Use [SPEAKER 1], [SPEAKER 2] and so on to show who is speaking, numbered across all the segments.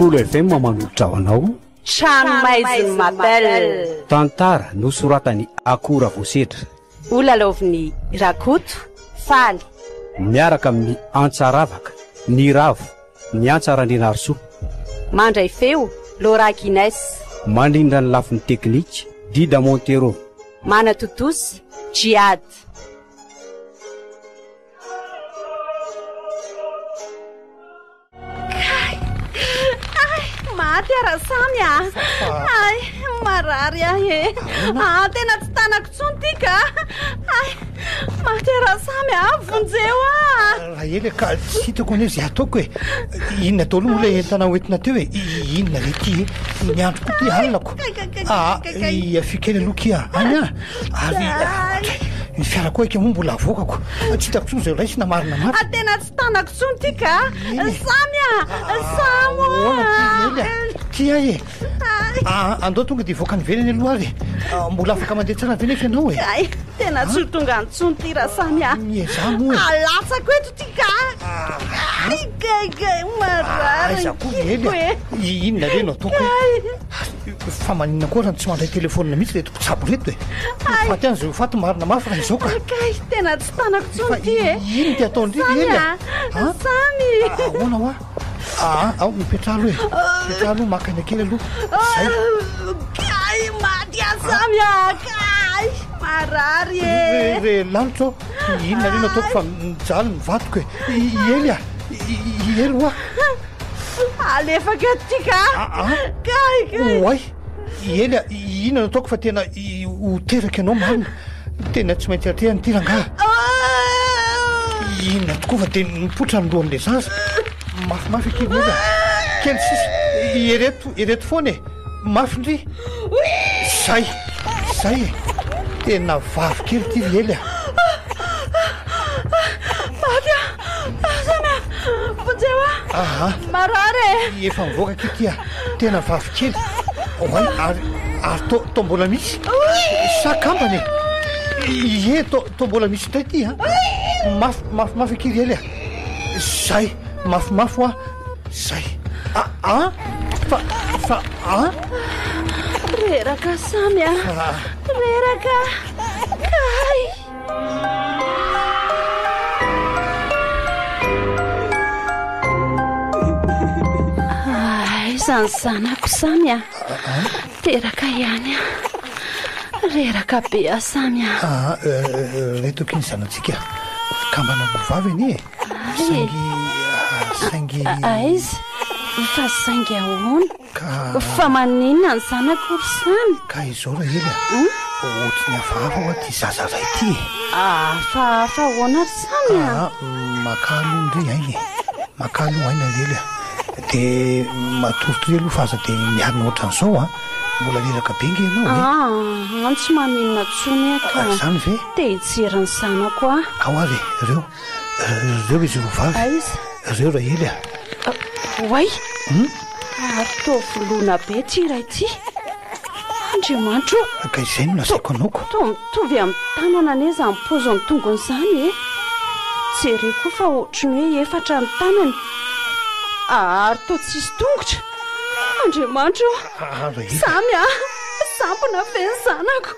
[SPEAKER 1] Kolo FM manolotra ho anao.
[SPEAKER 2] Trano maizin'i Mabel.
[SPEAKER 1] Tantara nosoratan'i Akora Voasedra.
[SPEAKER 2] Holalaovin'i Rakoto Faly.
[SPEAKER 1] Miaraka amin'i Antsa Ravaka, Niravo, Ny Antsa Randrianarisoa.
[SPEAKER 2] Mandray feo, Laura Guinness.
[SPEAKER 1] Mandrindra ny lafiny teknika, Dida Montero.
[SPEAKER 2] Manatontosa, Djihad. Kay! Ay! Maty aho Rasamy a! Ay! Marary ahy e! Ah, tena tsy tanako intsony ity ka! Ay! Maty aho Rasamy a! Vonjeo aho!
[SPEAKER 3] Rahely ka tsy hitako anie izay ataoko e! Inona daholo moa ilay entana hoentina teo e? Inona re ity e? Ny andro koa ity alina ko! Ah, iafio kely aloha kia any ah! Ary ny fiara koa aika moa mbola avoakako. Tsy hitako intsony izay ho raisina marina marina.
[SPEAKER 2] Ah, tena tsy tanako intsony ity ka! Samy ah! Samy
[SPEAKER 3] Ahoana ty Ely a? Ty ahy e! Ah, andao tonga dia hivoaka any ivelany aloha ary e. Ah, mbola afaka mandeha tsara ve nefa ianao e?
[SPEAKER 2] Kay, tena tsy ho tonga any intsony ity raha samy ah.
[SPEAKER 3] Miezaha moa e.
[SPEAKER 2] Alatsako eto ity ka. Kay, kay, kay, marary
[SPEAKER 3] Aiza
[SPEAKER 2] ny
[SPEAKER 3] koa ry Ely
[SPEAKER 2] kibo
[SPEAKER 3] a?
[SPEAKER 2] e.
[SPEAKER 3] Inona re no ataoko e?
[SPEAKER 2] Kay.
[SPEAKER 3] Fa maninona koa raha tsy mandray telefaonina mihitsy ireto mpitsabo ireto e? Ho faty any izay ho faty marina mafy raha izao ka.
[SPEAKER 2] Kay, tena tsy tanako intsony ity e.
[SPEAKER 3] Inona ity ataon-dry ry Ely a?
[SPEAKER 2] Samy ah, samy.
[SPEAKER 3] Ahoana hoa? Aa, ao, mipetraha aloha e. Mipetraha aloha, maka aina kely aloha. Zay.
[SPEAKER 2] Kay, maty aho samy ah, kay, marary e.
[SPEAKER 3] Re, re, lanitra ô. Inona re no ataoko fa mijaly ny vadiko e. I Ely ah, i Ely hoa.
[SPEAKER 2] Alefako eto ty ka. Kay, kay.
[SPEAKER 3] Oay, i Ely ah, inona no ataoko fa tena ho teraka ianao marina. Tena tsy maintsy atrehana ity rangaha. Inona tokoa fa dia mipoitra ny lohan'ilay zaza. Mafimafy akia ry Ely ah. Kely sisa, ireto, ireto foana e. Mafy ndry. Zay, zay e. Tena vavy kely ity ry Ely ah.
[SPEAKER 2] Maty aho. Samy ah. Vonjeo aho.
[SPEAKER 3] Aha.
[SPEAKER 2] Marary e.
[SPEAKER 3] Efa mivoaka akia ity ah. Tena vavy kely. Oay, ary, ary to, to mbola misy. Sa kambana e. Ie, to, to mbola misy indray ity ah. Mafy, mafy, mafy akia ry Ely ah. Zay, mafimafy hoa. Zay. Ah, ah, fa, fa, ah.
[SPEAKER 2] Reraka Samy ah. Reraka. Kay. Aiza ny zanako Samy ah? Teraka ihany aho. Reraka be aho Samy ah.
[SPEAKER 3] Ah, reto akia ny zanatsika. Kambana roa vavy anie e. Saingy, saingy.
[SPEAKER 2] Aiza? Fa saingy ahoana?
[SPEAKER 3] Ka.
[SPEAKER 2] Fa maninona ny zanako ry Samy?
[SPEAKER 3] Ka izao Rahely a. Ohatry ny hafahafa hoa ity zaza iray ity e.
[SPEAKER 2] Hafahafa ahoana ry Samy a?
[SPEAKER 3] Aa, makà aloha ndry aina e. Makà aloha aina Rahely a. Dia matoritoria aloha fa aza dia miarina ohatran'izao an. Mbola reraka be nge ianao e.
[SPEAKER 2] Aa, tsy maninona intsony aho ka.
[SPEAKER 3] Izany ve?
[SPEAKER 2] Te hijery ny zanako aho.
[SPEAKER 3] Ao ary e, ireo. Ireo izy roa vavy.
[SPEAKER 2] Aiza?
[SPEAKER 3] Ireo Rahely a.
[SPEAKER 2] Oay! Ary toa voloina be ity iray ity. Andriamanitra ô!
[SPEAKER 3] Ka izay no lazaiko anao ko.
[SPEAKER 2] Toa mitovy amin'ny tanana anie izany paozin'ny tongony izany e! Jereo koa fa ohatry ny hoe efatra ny tanany. Ary toa tsisy tongotra. Andriamanitra ô! Samy a! Sampona ve ny zanako?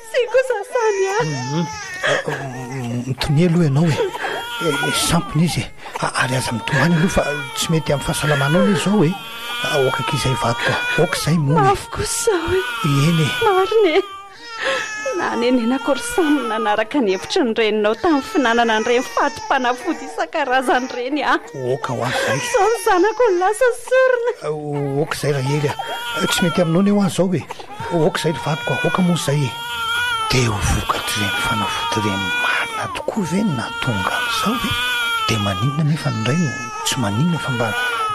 [SPEAKER 2] Tsy kosa Samy a!
[SPEAKER 3] Mitonia aloha ianao e! Sampona izy e! Ary aza mitomany aloha fa tsy mety amin'ny fahasalamanao anie izao e! Aoka akia izay vadiko a! Aoka izay moa e!
[SPEAKER 2] Mafy kosa izao e!
[SPEAKER 3] Eny e!
[SPEAKER 2] Marina e! Nanenenako ry Samy nanaraka ny hevitry ny reninao tamin'ny finanana an'ireny fatim-panafody isan-karazany ireny aho.
[SPEAKER 3] Aoka ho ahy izay.
[SPEAKER 2] Izao ny zanako no lasa sorona.
[SPEAKER 3] Aoka izay Rahely a! Tsy mety aminao anie ho ahy izao e! Aoka izay ry vadiko a! Aoka moa izay e! Dia ho vokatr'ireny fanafody ireny marina tokoa ve no nahatonga an'izao e? Dia maninona anefa ny ray no tsy maninona fa mba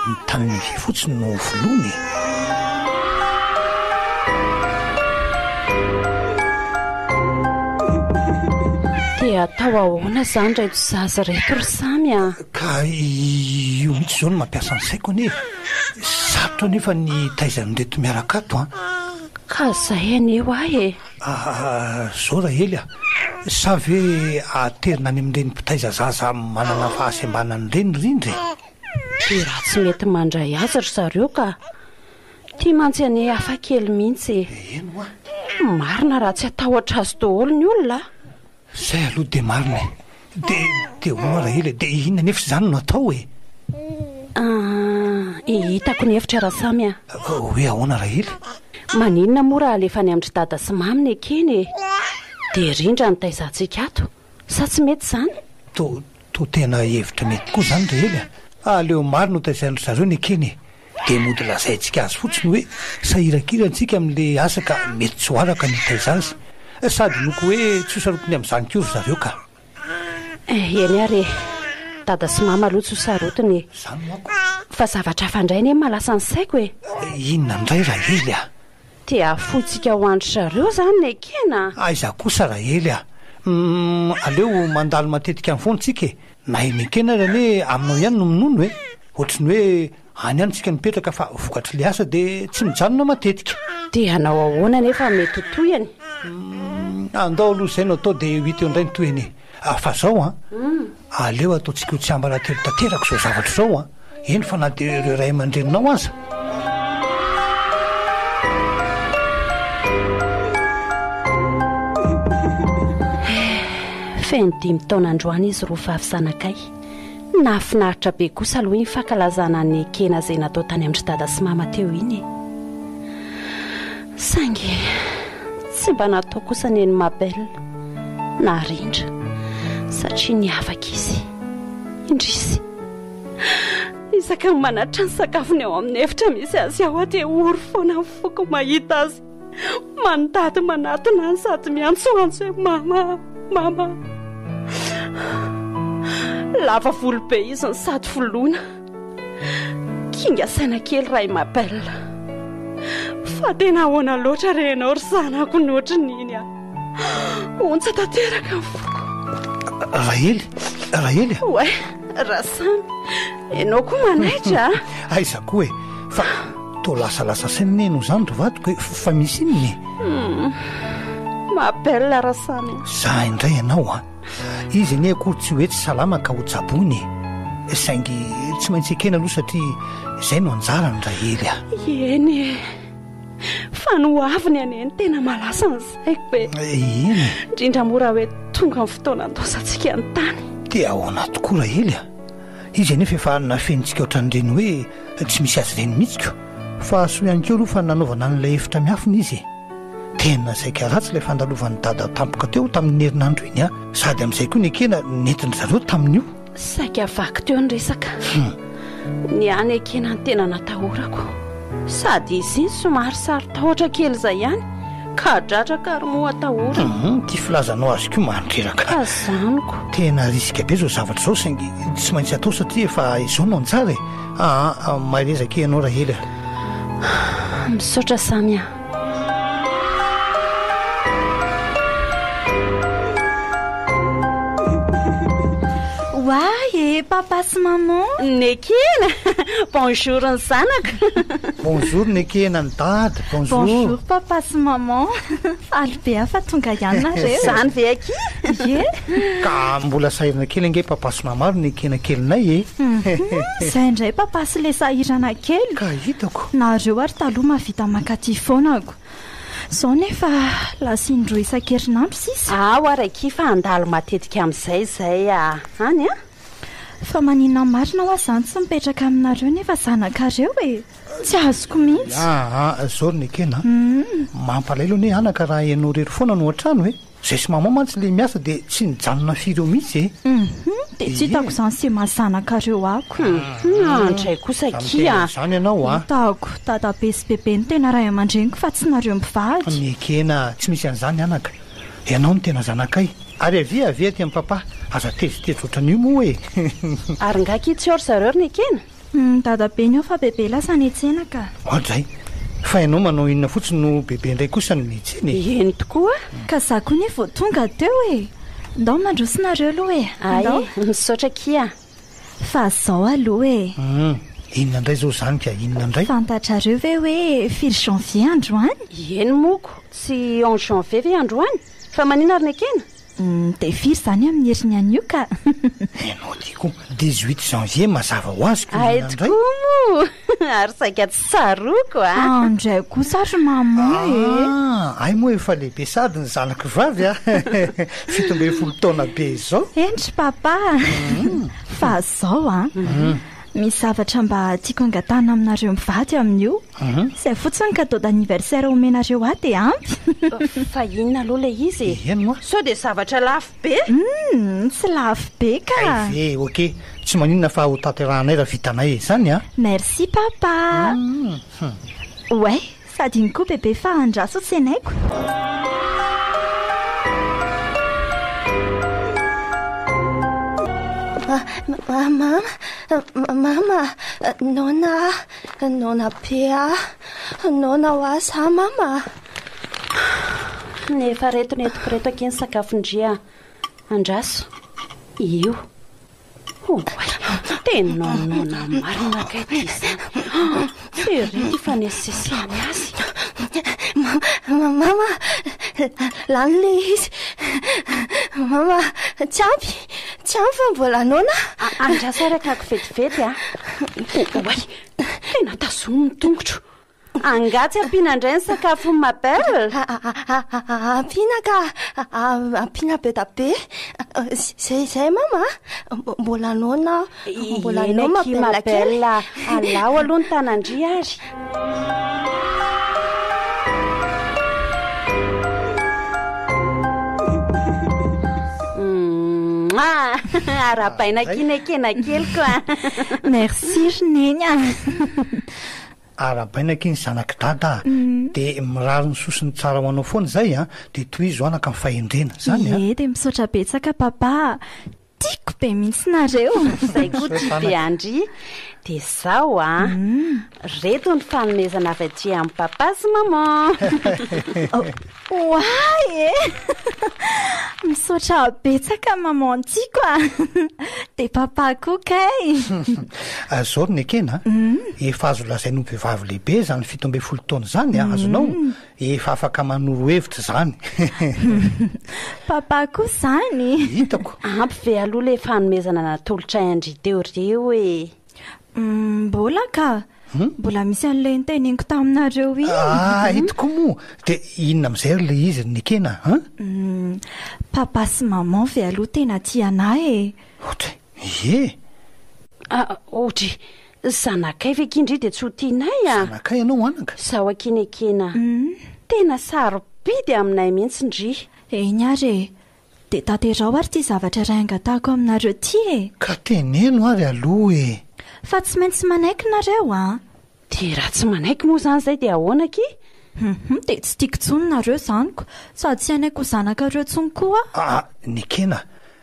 [SPEAKER 3] ny tanany havia fotsiny no voloina e?
[SPEAKER 2] Dia atao ahoana izany ireto zaza ireto ry Samy a?
[SPEAKER 3] Ka io mihitsy izao no mampiasa ny saiko anie e! Sarotra anefa ny hitaiza an'ireto miaraka ato an!
[SPEAKER 2] Ka izay anie ho ahy e!
[SPEAKER 3] Ah, zao Rahely a! Sa ve aterina any amin'ireny mpitaiza zaza manana fahasembanana ireny ry indry e?
[SPEAKER 2] Dia raha tsy mety mandray azy ry zareo ka. Ity mantsy anie hafa kely mihitsy e.
[SPEAKER 3] Eny hoa.
[SPEAKER 2] Marina raha tsy hatahotra azy daholo ny olona a.
[SPEAKER 3] Zay aloha dia marina e. Dia, dia hono hoa Rahely e, dia inona anefa izany no atao e?
[SPEAKER 2] Ah, hitako ny hevitra Rasamy a.
[SPEAKER 3] Hoe ahoana Rahely?
[SPEAKER 2] Maninona moa raha alefa any amin-dry dada sy mamy ny ekena e? Dia rindra ny taizantsika ato. Sa tsy mety izany?
[SPEAKER 3] To, to tena hevitra mety koa izany Rahely a. Aleo marina ho taizain-dry zareo ny ekena e. Dia mody lazaintsika azy fotsiny hoe sahirankirana tsika amin'le asa ka mety tsy ho araka ny hitaiza azy. Sady inoako hoe tsy ho sarotiny amin'izany koa ry zareo ka.
[SPEAKER 2] Eny ary e. Dada sy mama aloha tsy ho sarotiny e.
[SPEAKER 3] Izany manko.
[SPEAKER 2] Fa zavatra hafa indray anie mahalasa ny saiko e.
[SPEAKER 3] Inona indray Rahely a?
[SPEAKER 2] Te hahafointsika ho an-dry zareo izany nekena
[SPEAKER 3] a! Aiza kosa Rahely a! Humm aleo mandalo matetika any foana tsika e! Na i Nekena ary anie aminao ihany no minono e! Ohatry ny hoe any ihany tsika mipetraka fa vokatr'ilay asa dia tsy mijanona matetika.
[SPEAKER 2] Dia hanao ahoana anefa mety ho tohiny?
[SPEAKER 3] Humm andao aloha izay no atao dia ho hita eo indray ny tohiny e! Fa zao an! Aleo ataontsika ho tsiambaratelo tanteraka izao zavatra izao an! Eny fa na dia ireo ray aman-dreninao aza.
[SPEAKER 2] Feno dimy taona androany izy roa vavy zanakay. Nahafinaritra be kosa aloha iny fankalazana ny ekena izay natao tany amin-dry dada sy mama teo iny e. Saingy tsy mba natao kosa ny an'i Mabel na Rindra satria niavaka izy. Indrisy. Isaky ny manatitra ny sakafony ao amin'ny efitra misy azy ao aho dia ory foana ny foko mahita azy mandady manatona any sady miantsoantso hoe mama, mama. Lava volo be izy no sady voloina. Kinga saina kely raha i Mabel. Fa tena ahoana loatra re ianao ry zanako no ohatrin'iny a. Ontsa tanteraka ny foko.
[SPEAKER 3] Rahely, Rahely
[SPEAKER 2] a. Oay, Rasamy, ianao koa manaitra a.
[SPEAKER 3] Aiza koa e, fa toa lasalasa saina anie ianao izany ry vadiko e, fa misy inona e?
[SPEAKER 2] Hmm, ma belle Rasamy.
[SPEAKER 3] Za indray ianao a. Izy anie akory tsy hoe tsy salama ka ho tsaboina e. Saingy tsy maintsy ekena aloha satria izay no anjarany Rahely a.
[SPEAKER 2] Eny e. Fa ny ho aviny anie no tena mahalasa ny saiko e.
[SPEAKER 3] Eny e.
[SPEAKER 2] Indrindra moa raha hoe tonga ny fotoana andaozantsika ny tany.
[SPEAKER 3] Dia ahoana tokoa Rahely a. Izy anefa efa nafenintsika ohatran'ireny hoe tsy misy azy ireny mihitsy ko. Fa soa ihany koa aloha fa nanaovana an'ilay efitra miafina izy e. Tena saika ratsy ilay fandalovan'i Dada tampoka teo tamin'iny herinandro iny an! Sady amin'izay koa nekena nentin-dry zareo tamin'io.
[SPEAKER 2] Saika vaky teo ny resaka. Ny ahy nekena no tena natahorako. Sady izy iny somary saro-tahotra kely izay ihany, kadradraka ary moa atahorana.
[SPEAKER 3] Hum, ity filazanao azy koa mandreraka.
[SPEAKER 2] Kazaniko.
[SPEAKER 3] Tena risque be izao zavatra izao saingy tsy maintsy atao satria efa izao no anjara e. Aa, mahereza akia ianao Rahely a.
[SPEAKER 2] Misaotra Samy a.
[SPEAKER 4] Oay e, papa sy maman.
[SPEAKER 2] Nekena! Bonjour ny zanako.
[SPEAKER 3] Bonjour Nekena ny dada, bonjour.
[SPEAKER 4] Bonjour papa sy maman. Faly be aho fa tonga ihany nareo.
[SPEAKER 2] Izany ve akia?
[SPEAKER 4] Ie.
[SPEAKER 3] Ka mbola sahirana kely ange papa sy maman ry Nekena kelinay e.
[SPEAKER 4] Izay indray papa sy le sahirana kely.
[SPEAKER 3] Ka hitako.
[SPEAKER 4] Nareo ary taloha mahavita mankaty foana ko. Zao nefa lasa indroa isan-kerinandro sisa.
[SPEAKER 2] Ao ary akia fa handalo matetika amin'izay izay any an.
[SPEAKER 4] Fa maninona marina hoa zany tsy mipetraka aminareo nefa zanakareo e? Tsy azoko mihitsy.
[SPEAKER 3] Aa zao ry Nekena a. Mampalahelo anie anaka raha ianao irery foana no an-trano e. Zay sy maman mantsy le miasa de tsy nijanona firy eo mihitsy e.
[SPEAKER 4] Hum de tsy hitako izany se maha zanakareo ako.
[SPEAKER 2] Hum ndray kosa akia a.
[SPEAKER 3] Zany ianao a.
[SPEAKER 4] Hitako, dadabe sy bebe no tena ray aman-dreniko fa tsy nareo mpivady.
[SPEAKER 3] Nekena, tsy misy an'izany anaka. Ianao no tena zanakay. Ary avia avia aty amin'i papa, aza tezitezitra ohatran'io moa e.
[SPEAKER 2] Ary nga akia tsy ao ry zareo ry Nekena?
[SPEAKER 4] Humm dadabe ny ao fa bebe lasa niantsena ka.
[SPEAKER 3] Oadray! Fa ianao manao inona fotsiny no bebe indray kosa no miantsena e?
[SPEAKER 2] Eny tokoa!
[SPEAKER 4] Ka za koa ne vao tonga teo e! Ndao mandroso nareo aloha e! Ndao!
[SPEAKER 2] Ay, misaotra akia!
[SPEAKER 4] Fa zao aloha e!
[SPEAKER 3] Humm, inona indray zao zany ka, inona indray?
[SPEAKER 4] Fantatrareo ve hoe firy janvier androany?
[SPEAKER 2] Eny moko, tsy onze janvier ve androany? Fa maninona ary nekena?
[SPEAKER 4] Dia firy izany amin'ny heriny anio ka?
[SPEAKER 3] Ianao ty koa, 18 janvier mazava ho azy ko
[SPEAKER 2] Hay
[SPEAKER 3] inona indray?
[SPEAKER 2] tokoa moa! Ary saika tsy tsaroako a!
[SPEAKER 4] Andray kosa ry maman e!
[SPEAKER 3] Ah, hay moa efa lehibe sady ny zanako vavy a! 17 taona be izao.
[SPEAKER 4] Eny ry papa a! Fa zao an! Misy zavatra mba tiako angatahana aminareo mivady amin'io. Izay fotsiny ny cadeau d'anniversaire omenareo ahy dia ampy.
[SPEAKER 2] Fa inona aloha ilay izy e?
[SPEAKER 3] Eny moa.
[SPEAKER 2] Sao dia zavatra lafo be?
[SPEAKER 4] Humm, tsy lafo be ka.
[SPEAKER 3] Hay ve, ok. Tsy maninona fa ho tanterahanay raha vitanay e. Izany an?
[SPEAKER 4] Merci papa. Ouais, sady iny koa bebe fa andraso tsenaiko.
[SPEAKER 5] Mama, mama, noana aho, noana be aho, noana ho ahy za mama.
[SPEAKER 2] Nefa reto nentiko reto akia ny sakafon-dry a. Andraso. Io. Oay, tena noana marina kay ty izany. Tery ty fanesisehany azy.
[SPEAKER 5] Mama, lany le izy. Mama, tsy ampy, tsy ampy fa mbola noana.
[SPEAKER 2] Andraso ary akako vetivety a. Oay, tena tazomy ny tongotro. Angaha tsy ampiana indray ny sakafon'i ma belle?
[SPEAKER 5] Ampiana ka, ampiana be da be. Zay zay mama a, mbola noana aho, mbola
[SPEAKER 2] Eny
[SPEAKER 5] noana
[SPEAKER 2] akia ma
[SPEAKER 5] ma belle kely.
[SPEAKER 2] belle, alao aloha ny tanan-dry ary. Mouah! Arahabaina akia nekena keliko a.
[SPEAKER 4] Merci ry neny a.
[SPEAKER 3] Arahabaina akia ny zanak'i dada a! Dia mirary ny soa sy ny tsara ho anao foana izay a! Dia tohizo anaka ny fahendrena, izany a!
[SPEAKER 4] Ie, dia misaotra betsaka papa a! Tiako be mihitsy nareo!
[SPEAKER 2] Izay koa tia be an-dry. Dia izao a! Reto ny fanomezana avy aty amin'i papa sy maman!
[SPEAKER 4] Oay e! Misaotra betsaka maman tiako a! Dia papa koa kay!
[SPEAKER 3] Zao ry Nekena a! Efa azo lazaina ho vehivavy lehibe izany 17 taona izany a! Azonao? Efa afaka manoro hevitra izany.
[SPEAKER 4] Papa koa izany!
[SPEAKER 3] Hitako.
[SPEAKER 2] Ampy ve aloha ilay fanomezana natolotray an-dry teo ireo e?
[SPEAKER 4] Mbola ka! Mbola misy an'ilay noteneniko taminareo iny.
[SPEAKER 3] Ah, hay tokoa moa! Dia inona amin'izay ary ilay izy ry Nekena an?
[SPEAKER 4] Papa sy maman ve aloha tena tia anah e?
[SPEAKER 3] Ohatry, ie!
[SPEAKER 2] Ah, ohatry, zanakay ve akia ndry dia tsy ho tianay a?
[SPEAKER 3] Zanakay ianao anaka?
[SPEAKER 2] Izaho akia Nekena, tena sarobidy aminay mihitsy ndry.
[SPEAKER 4] Eny ary e! Dia tanteraho ary ity zavatra iray angatahako aminareo ity e!
[SPEAKER 3] Ka teneno ary aloha e!
[SPEAKER 4] Fa tsy maintsy manaiky nareo an!
[SPEAKER 2] Dia raha tsy manaiky moa izany izay dia ahoana akia?
[SPEAKER 4] Hum, dia tsy tiako intsony nareo izany ko! Sady tsy hanaiky ho zanakareo intsony koa aho!
[SPEAKER 3] Aa, nekena,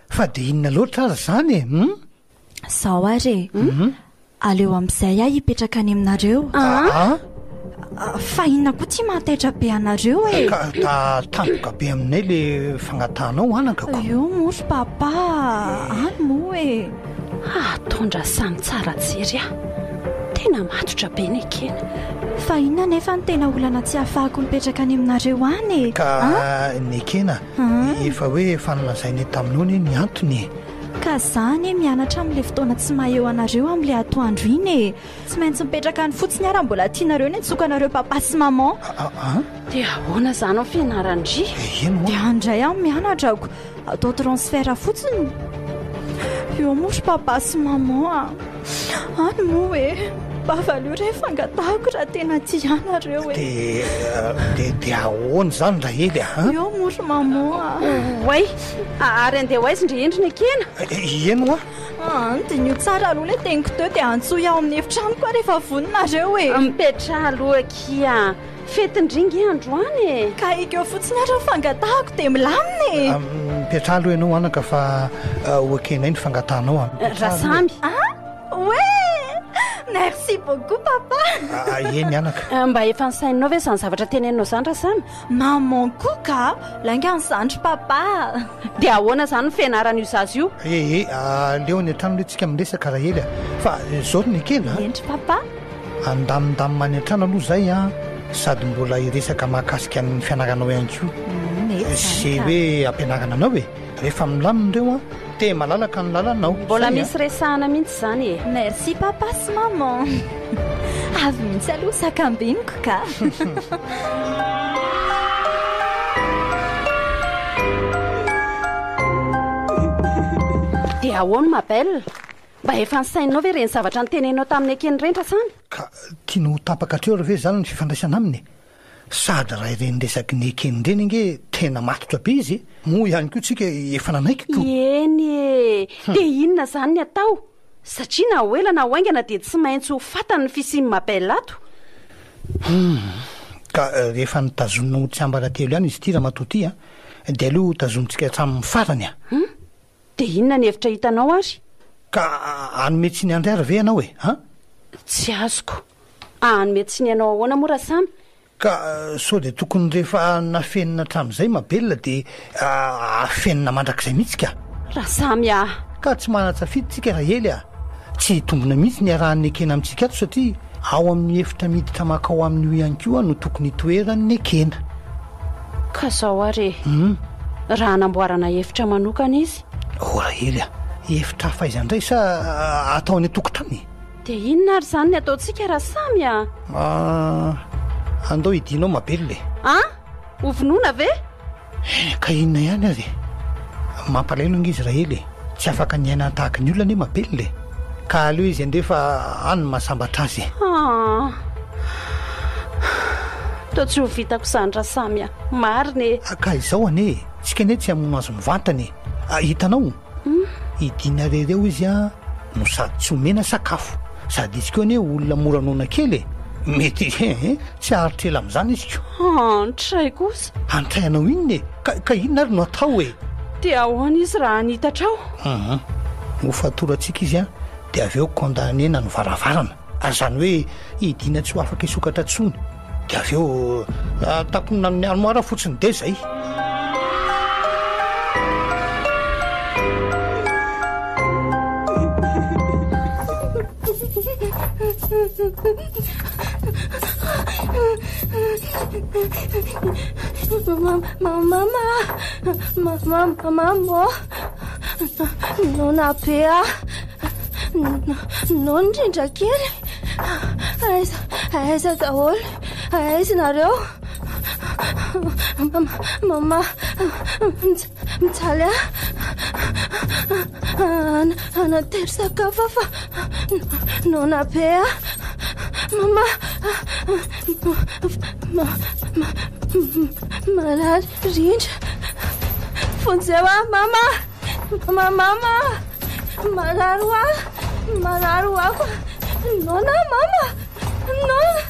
[SPEAKER 3] fa dia inona loatra ary izany e? Hum?
[SPEAKER 4] Zao ary e! Aleo amin'izay aho hipetraka any aminareo.
[SPEAKER 3] Aa!
[SPEAKER 4] Fa inona koa ity mahataitra be anareo e?
[SPEAKER 3] Ka ta tampoka be aminay le fangatahanao anaka ko.
[SPEAKER 4] Eo moa ry papa a, any moa e.
[SPEAKER 2] Ataon-dra samy tsara jery aho. Tena matotra be Nekena.
[SPEAKER 4] Fa inona anefa no tena olana tsy ahafahako mipetraka any aminareo any e?
[SPEAKER 3] Ka Nekena, efa hoe efa nolazainay taminao anie ny antony e.
[SPEAKER 4] Ka za anie mianatra amin'ilay fotoana tsy maha eo anareo amin'ilay atoandro iny e! Tsy maintsy mipetraka any fotsiny aho raha mbola tianareo ny antsoiko anareo papa sy maman.
[SPEAKER 3] Aa!
[SPEAKER 2] Dia ahoana izany ny fianaran-dry?
[SPEAKER 3] Eny hoa.
[SPEAKER 4] Dia any indray aho mianatra ko! Atao transfert fotsiny. Eo moa ry papa sy maman a! Any moa e! Mba valio re fangatahako raha tena tia ahy nareo e!
[SPEAKER 3] Dia, dia, dia ahoana izany Rahely a?
[SPEAKER 4] Eo moa ry maman a!
[SPEAKER 2] Oay! Ary andeha ho aiza ndry indry Nekena?
[SPEAKER 3] Eny hoa!
[SPEAKER 4] An, diniho tsara aloha ilay teniko teo dia antsoy aho amin'ny efitranoko aho rehefa vonona nareo e!
[SPEAKER 2] Mipetraha aloha akia! Fetin-dry nge androany e!
[SPEAKER 4] Ka ekeo fotsiny ary ny fangatahako dia milamina e!
[SPEAKER 3] Mipetraha aloha ianao anaka fa ho ekenay ny fangatahanao a!
[SPEAKER 2] Rasamy!
[SPEAKER 4] An! Oe! Merci beaucoup papa!
[SPEAKER 3] Eny anaka.
[SPEAKER 2] Mba efa nisaininao ve izany zavatra teneninao izany Rasamy?
[SPEAKER 4] Maman koa ka! Lainga ny zandry papa!
[SPEAKER 2] Dia ahoana izany ny fianaran'io zaza io?
[SPEAKER 3] Ee, aleo any an-trano aloha tsika miresaka Rahely a! Fa izao ry Nekena a!
[SPEAKER 4] Eny ry papa!
[SPEAKER 3] Andamindamina any an-trano aloha izay an, sady mbola hiresaka mahakasika ny fianaranao ihany koa.
[SPEAKER 4] mihitsy
[SPEAKER 3] Izay
[SPEAKER 4] izany ka.
[SPEAKER 3] hoe ampianarana anao e. Rehefa milamina ireo an, dia malalaka ny lalanao.
[SPEAKER 2] Mbola
[SPEAKER 3] Zay an.
[SPEAKER 2] misy resahana mihitsy izany e.
[SPEAKER 4] Merci papa sy maman. Avy mihitsy aloha sakambiniko ka.
[SPEAKER 2] Dia ahoana ma belle? Mba efa nisainao ve ireny zavatra noteneninao tamin'i Ekeny ireny Rasamy?
[SPEAKER 3] Ka tianao ho tapaka hatreo ary ve izany ny fifandraisana aminy e? Sady raha ireny resaky ny Ekeny ireny ange tena matotra be izy e! Moa ihany koa tsika efa nanaiky ko!
[SPEAKER 2] Eny e! Dia inona izany ny atao? Satria na ho ela na ho haingana dia tsy maintsy ho fantany ny fisian'i ma belle ato.
[SPEAKER 3] Humm! Ka rehefa notazonina ho tsiambaratelo ihany izy ity ramatoa ity an! Dia aleo hotazomintsika hatramin'ny farany an!
[SPEAKER 2] Hum! Dia inona ny hevitra hitanao ary?
[SPEAKER 3] Ka hanome tsiny an-dry ary ve ianao e? An?
[SPEAKER 2] Tsy azoko. Hanome tsiny anao ahoana moa Rasamy?
[SPEAKER 3] Ka sao dia tokony rehefa nafenina hatramin'izay Mabel dia afenina mandrakizay mihitsy ka?
[SPEAKER 2] Rasamy ah!
[SPEAKER 3] Ka tsy manan-tsafidy tsika Rahely ah! Tsy hitombina mihitsy ny iarahan'ny Ekena amintsika ato satria ao amin'ny efitra miditra makao amin'io ihany koa no tokony hitoeran'ny Ekena.
[SPEAKER 2] Ka zao ary e! Raha hanamboarana efitra manokana izy.
[SPEAKER 3] Oh Rahely a! Efitra hafa aiza indray sa atao any an-tokotany?
[SPEAKER 2] Dia inona ary izany ny ataontsika Rasamy a?
[SPEAKER 3] Ah, andao hidianao Mabel e!
[SPEAKER 2] An? Ho vonoina ve?
[SPEAKER 3] Ka inona ihany ary e? Mampalahelo ange izy Rahely e! Tsy afaka ny hiaina tahaka ny olona anie Mabel e! Ka aleo izy handeha fa any no mahasambatra azy e!
[SPEAKER 2] Ah! Toa tsy ho vitako izany Rasamy a! Marina e!
[SPEAKER 3] Ka izao anie e! Tsika anie tsy hamono azy mivantana e! Hitanao? Hidiana irery eo izy an, no sady tsy omena sakafo. Sady izy koa anie olona mora noana kely e! Mety tsy haharitra ela amin'izany izy ko.
[SPEAKER 2] Hantray kosa.
[SPEAKER 3] Hantray anao inona e? Ka, ka inona ary no atao e?
[SPEAKER 2] Dia ahoana izy raha hanitatra ao?
[SPEAKER 3] Hum, hofatorantsika izy an, dia avy eo condamner-na ny varavarana. Ary izany hoe hidiana tsy ho afaka hisokatra intsony. Dia avy eo takonina amin'ny armoire fotsiny dia izay.
[SPEAKER 5] Mama, mama, mama, noana be aho. Noana indrindra kely. Aiza, aiza daholo, aiza nareo? Mama, mijaly aho. Anatery sakafo aho fa noana be aho. Mama, marary rindra. Vonjeo aho, mama. Mama, mama. Marary ho ahy. Marary ho ahy fa noana aho, mama. Noana.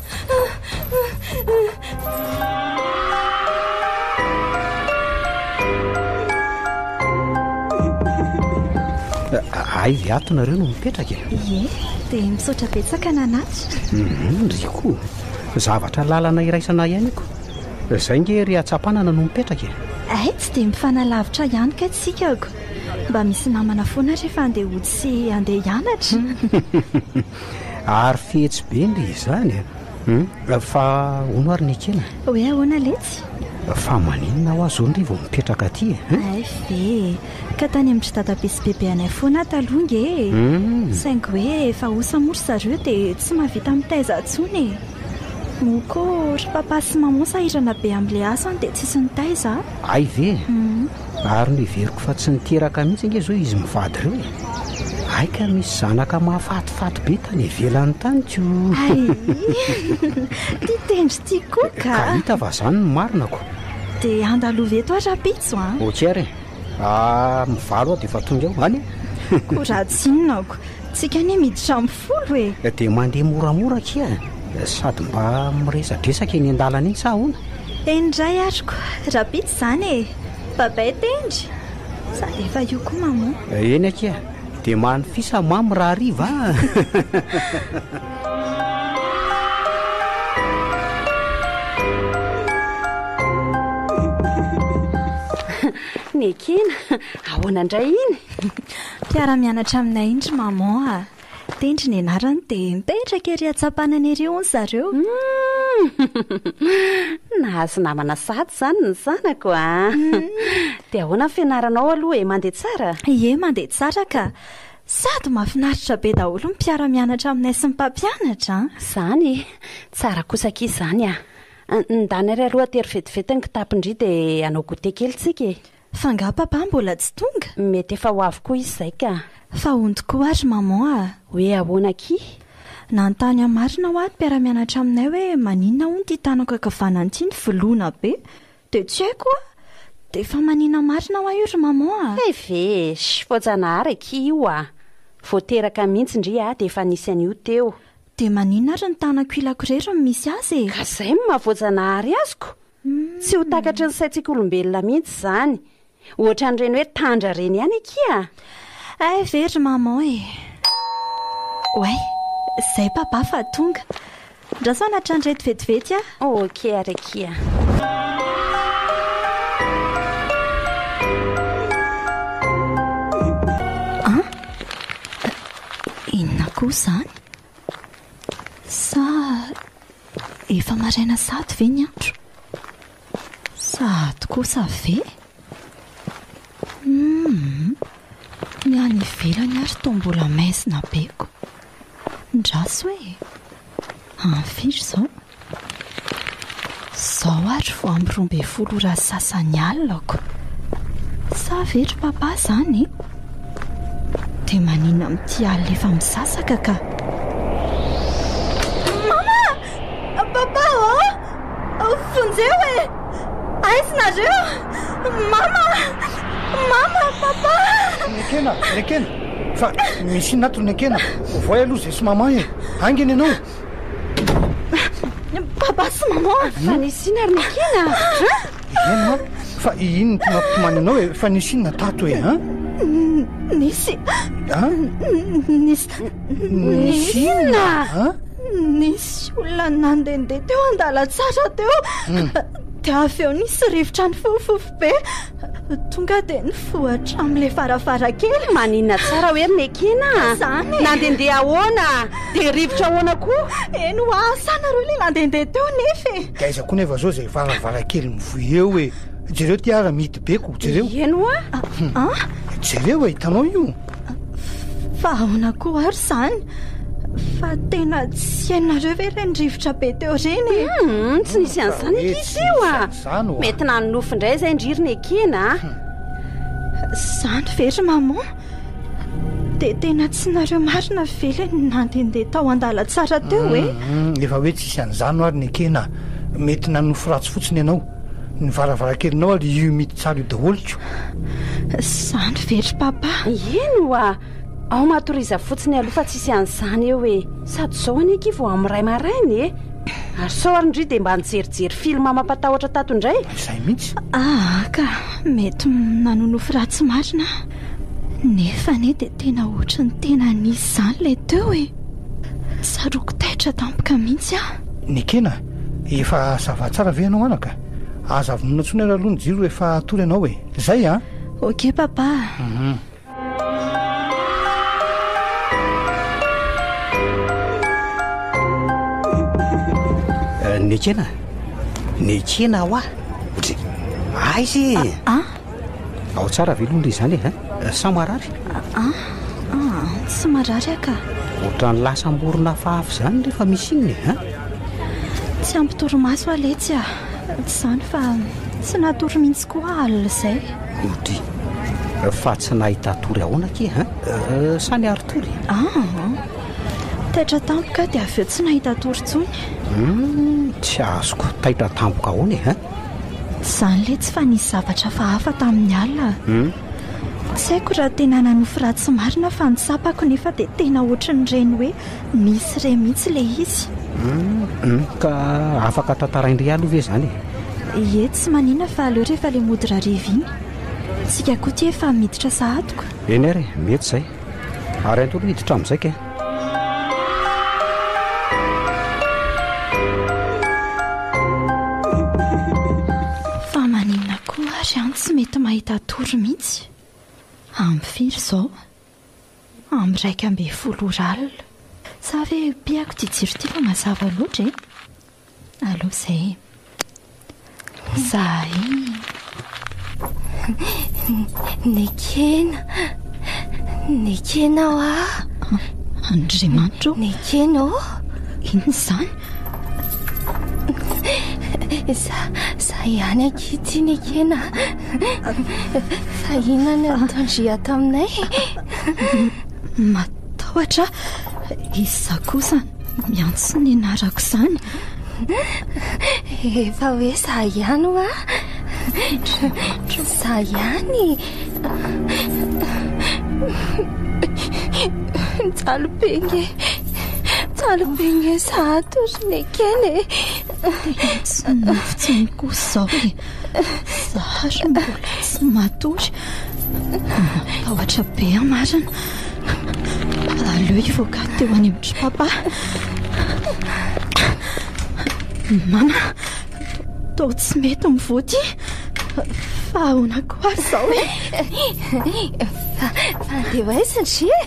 [SPEAKER 1] Hay ve ato nareo no mipetraka e?
[SPEAKER 4] Ie, dia misaotra betsaka nanatitra.
[SPEAKER 1] Mhm, ry koa. Zavatra lalana iraisana ihany io ko. Zay nge ry Atsapanana no mipetraka e.
[SPEAKER 4] Hay tsy dia mifanalavitra ihany kay tsika ko. Mba misy namana foana rehefa andeha hody sy andeha hianatra.
[SPEAKER 1] Ary fetsy be ndry izany e. Hum, fa hono ary Nekena?
[SPEAKER 4] Hoe ahoana letsy?
[SPEAKER 1] Fa maninona hoa zao ndry vao mipetraka aty e?
[SPEAKER 4] Hay ve e. Ka tany amin-dry dadabe sy bebe anay foana aho taloha nge e. Saingy hoe efa osa moa ry zareo dia tsy mahavita mitaiza intsony e. Moa koa ry papa sy maman sahirana be amin'ilay asany dia tsisy nitaiza a.
[SPEAKER 1] Hay ve? Ary noheveriko fa tsy niteraka mihitsy ange izao izy mivady ireo e! Hay ka misy zanaka mahafatifaty be tany ivelany tany ko!
[SPEAKER 4] Hay! Ty tendry ty koa ka!
[SPEAKER 1] Ka hita fa zany no marina ko!
[SPEAKER 4] Dia andalovy eto aho rahampitso an!
[SPEAKER 1] Ok ary e! Amin'ny valo aho dia efa tonga eo, any e!
[SPEAKER 4] Koa raha tsy inona ko! Tsika anie miditra amin'ny folo e!
[SPEAKER 1] Dia mandeha moramora akia e! Sady mba miresadresaka eny an-dalana eny sa ahoana?
[SPEAKER 4] Eny indray ary ko! Rahampitso izany e! Babay Tendry! Sady efa io koa maman.
[SPEAKER 1] Eny akia! Dia manofisa mamy rahariva a!
[SPEAKER 2] Nekena, ahoana indray iny?
[SPEAKER 4] Mpiara-mianatra aminay iny ry maman a! Tendry ny anarany dia mipetraka ery an-tsampanana ery hono zareo.
[SPEAKER 2] Nahazo namana sahady izany ny zanako a! Dia ahoana ny fianaranao aloha e? Mandeha tsara?
[SPEAKER 4] Ie, mandeha tsara ka. Sady mahafinaritra be daholo ny mpiara-mianatra aminay sy ny mpampianatra an!
[SPEAKER 2] Izany e! Tsara kosa akia izany a! Ndana ary aloha atero vetivety ny kitapon-dry dia hanao goûter kely tsika e!
[SPEAKER 4] Fa nga papa mbola tsy tonga?
[SPEAKER 2] Mety efa ho avy koa izy izay ka!
[SPEAKER 4] Fa hono tokoa ary maman a!
[SPEAKER 2] Hoe ahoana akia?
[SPEAKER 4] Nanontany ahy marina hoa ny mpiara-mianatra aminay hoe maninona hono ity tanako ankavanana ity nivolona be? Dia tsy haiko hoa! Dia fa manina marina hoa io ry maman a!
[SPEAKER 2] Hay ve e! Sh! Voajanahary akia io a! Vao teraka mihitsy ndry a dia efa nisy an'io teo.
[SPEAKER 4] Dia maninona ary ny tanako ilako irery no misy azy e?
[SPEAKER 2] Ka izay no maha voajanahary azoko! Tsy ho takatry ny saintsika olombelona mihitsy izany. Ohatran'ireny hoe tandra ireny ihany akia a!
[SPEAKER 4] Hay ve ry maman e! Oay, izay papa fa tonga. Ndraso hanatitra an'ireto vetivety
[SPEAKER 2] aho. Ok ary akia.
[SPEAKER 4] An? Inona koa izany? Sa efa maraina sahady ve ny andro? Sahady kosa ve? Humm, ny any ivelany ary toa mbola maizina be ko. Ndraso e! Amin'ny firy izao? Izao ary vao amin'ny 12 ora sy sasany alina ko. Sa ve ry papa izany e? Dia maninona amin'ity alina efa misasaka ka? Mama! Papa ô! Vonjeo e! Aiza nareo? Mama! Mama! Papa!
[SPEAKER 3] Nekena! Nekena! Fa misy inona ato ry Nekena? Ovoay aloha zay sy maman e! Haingana ianao!
[SPEAKER 4] Papa sy maman!
[SPEAKER 2] Fa nisy inona ry Nekena?
[SPEAKER 3] Eny an! Fa inona ity mampitomany anao e? Fa nisy inona tato e? An?
[SPEAKER 4] Nisy.
[SPEAKER 3] An?
[SPEAKER 4] Nisy.
[SPEAKER 3] Nisy inona? An?
[SPEAKER 4] Nisy olona nandehandeha teo an-dalantsara teo. Dia avy eo nisy rivotra nifofofofo be. Tonga dia nifoha hatramin'ilay varavarankely.
[SPEAKER 2] Maninona tsara hoe ry Nekena a?
[SPEAKER 4] Izany e!
[SPEAKER 2] Nandehandeha ahoana? Dia rivotra ahoana koa?
[SPEAKER 4] Eny hoa, asa nareo ilay nandehandeha teo nefa e!
[SPEAKER 3] Dia aiza koa nefa zao izay varavarankely mivoy eo e! Jereo ty ara mihidy be ko, jereo.
[SPEAKER 2] Eny hoa.
[SPEAKER 4] An?
[SPEAKER 3] Jereo e, hitanao io?
[SPEAKER 4] Fa ahoana koa ary izany? Fa tena tsy hainareo ve ireny rivotra be teo ireny e?
[SPEAKER 2] Hum, tsy nisy an'izany ankizy io a! Mety nanonofy indray izay ndry ry Nekena a!
[SPEAKER 4] Izany ve ry maman? Dia tena tsy nareo marina ve ilay nandehandeha tao an-dalantsara teo e?
[SPEAKER 3] Hum, efa hoe tsisy an'izany hoa ry Nekena a! Mety nanonofy ratsy fotsiny ianao. Ny varavarankelinao ary io mihidy tsara io daholo ko.
[SPEAKER 4] Izany ve ry papa?
[SPEAKER 2] Eny oa! Ao matoriza fotsiny aloha fa tsisy an'izany eo e! Sady izao anie akia vao amin'ny iray maraina e! Ary sao ary ndry dia mba nijerijery film mampatahotra tato indray?
[SPEAKER 3] Izay mihitsy.
[SPEAKER 4] Aa ka, mety nanonofy ratsy marina aho. Nefa anie dia tena ohatry ny tena nisy izany ilay teo e! Tsaroako taitra tampoka mihitsy aho.
[SPEAKER 3] Nekena, efa ça va tsara ve ianao anaka? Aza vonoina intsony ary aloha ny jiro rehefa hatory ianao e! Zay an!
[SPEAKER 4] Ok papa a!
[SPEAKER 1] Nekena, nekena hoa! Dry, aiza e?
[SPEAKER 4] An?
[SPEAKER 1] Ao tsara ve aloha ndry izany e? Sa marary?
[SPEAKER 4] An, an, tsy marary aho ka.
[SPEAKER 1] Ohatran'ny lasa am-borona hafahafa izany rehefa misy inona e, an?
[SPEAKER 4] Tsy ampy torimaso aho letsy a. Tsy izany fa tsy natory mihitsy koa aho alina izay.
[SPEAKER 1] Ody, fa tsy nahita tory ahoana akia an? Sa niari-tory?
[SPEAKER 4] An, taitra tampoka aho dia avy eo tsy nahita tory intsony.
[SPEAKER 1] Hum, tsy azoko, taitra tampoka ahoana e, an?
[SPEAKER 4] Tsy izany letsy fa nisy zavatra hafahafa tamin'ny alina. Tsy haiko raha tena nanofy ratsy marina fa ny tsapako nefa dia tena ohatran'ireny hoe nisy re mihitsy ilay izy.
[SPEAKER 1] Hum, ka afaka tantarain-dry aloha ve izany e?
[SPEAKER 4] Ie, tsy manina fa aleo rehefa ilay mody rariva iny. Tsika koa ity efa miditra sahady ko.
[SPEAKER 1] Eny ary e, mety izay. Ary ento aloha hiditra amin'izay kay.
[SPEAKER 4] Fa maninona koa ary an tsy mety mahita tory mihitsy? Amin'ny firy izao? Amin'ny 11 ora alina. Sa ve pihako ity jiro ity fa mazava loatra e? Aleo izay e. Zay.
[SPEAKER 5] Nekena. Nekena hoa.
[SPEAKER 4] Andriamanitra o.
[SPEAKER 5] Nekena ô.
[SPEAKER 4] Inona izany?
[SPEAKER 5] Za, za ihany akia ity Nekena. Fa inona no ataon-dry ato aminay?
[SPEAKER 4] Matahotra aho. Iza kosa miantso ny anarako izany?
[SPEAKER 5] Efa hoe za ihany hoa. Za ihany. Mijaly be nge. Mijaly be nge za ato ry Nekena e.
[SPEAKER 4] Tsy nofy intsony kosa izao e. Za ary mbola tsy matory. Matahotra be aho marina. Aleo hivoaka teo any amin-dry papa. Mama, toa tsy mety mivoa ity. Fa ahoana koa ary izao e?
[SPEAKER 5] Fa, fa andeha ho aiza ndry e?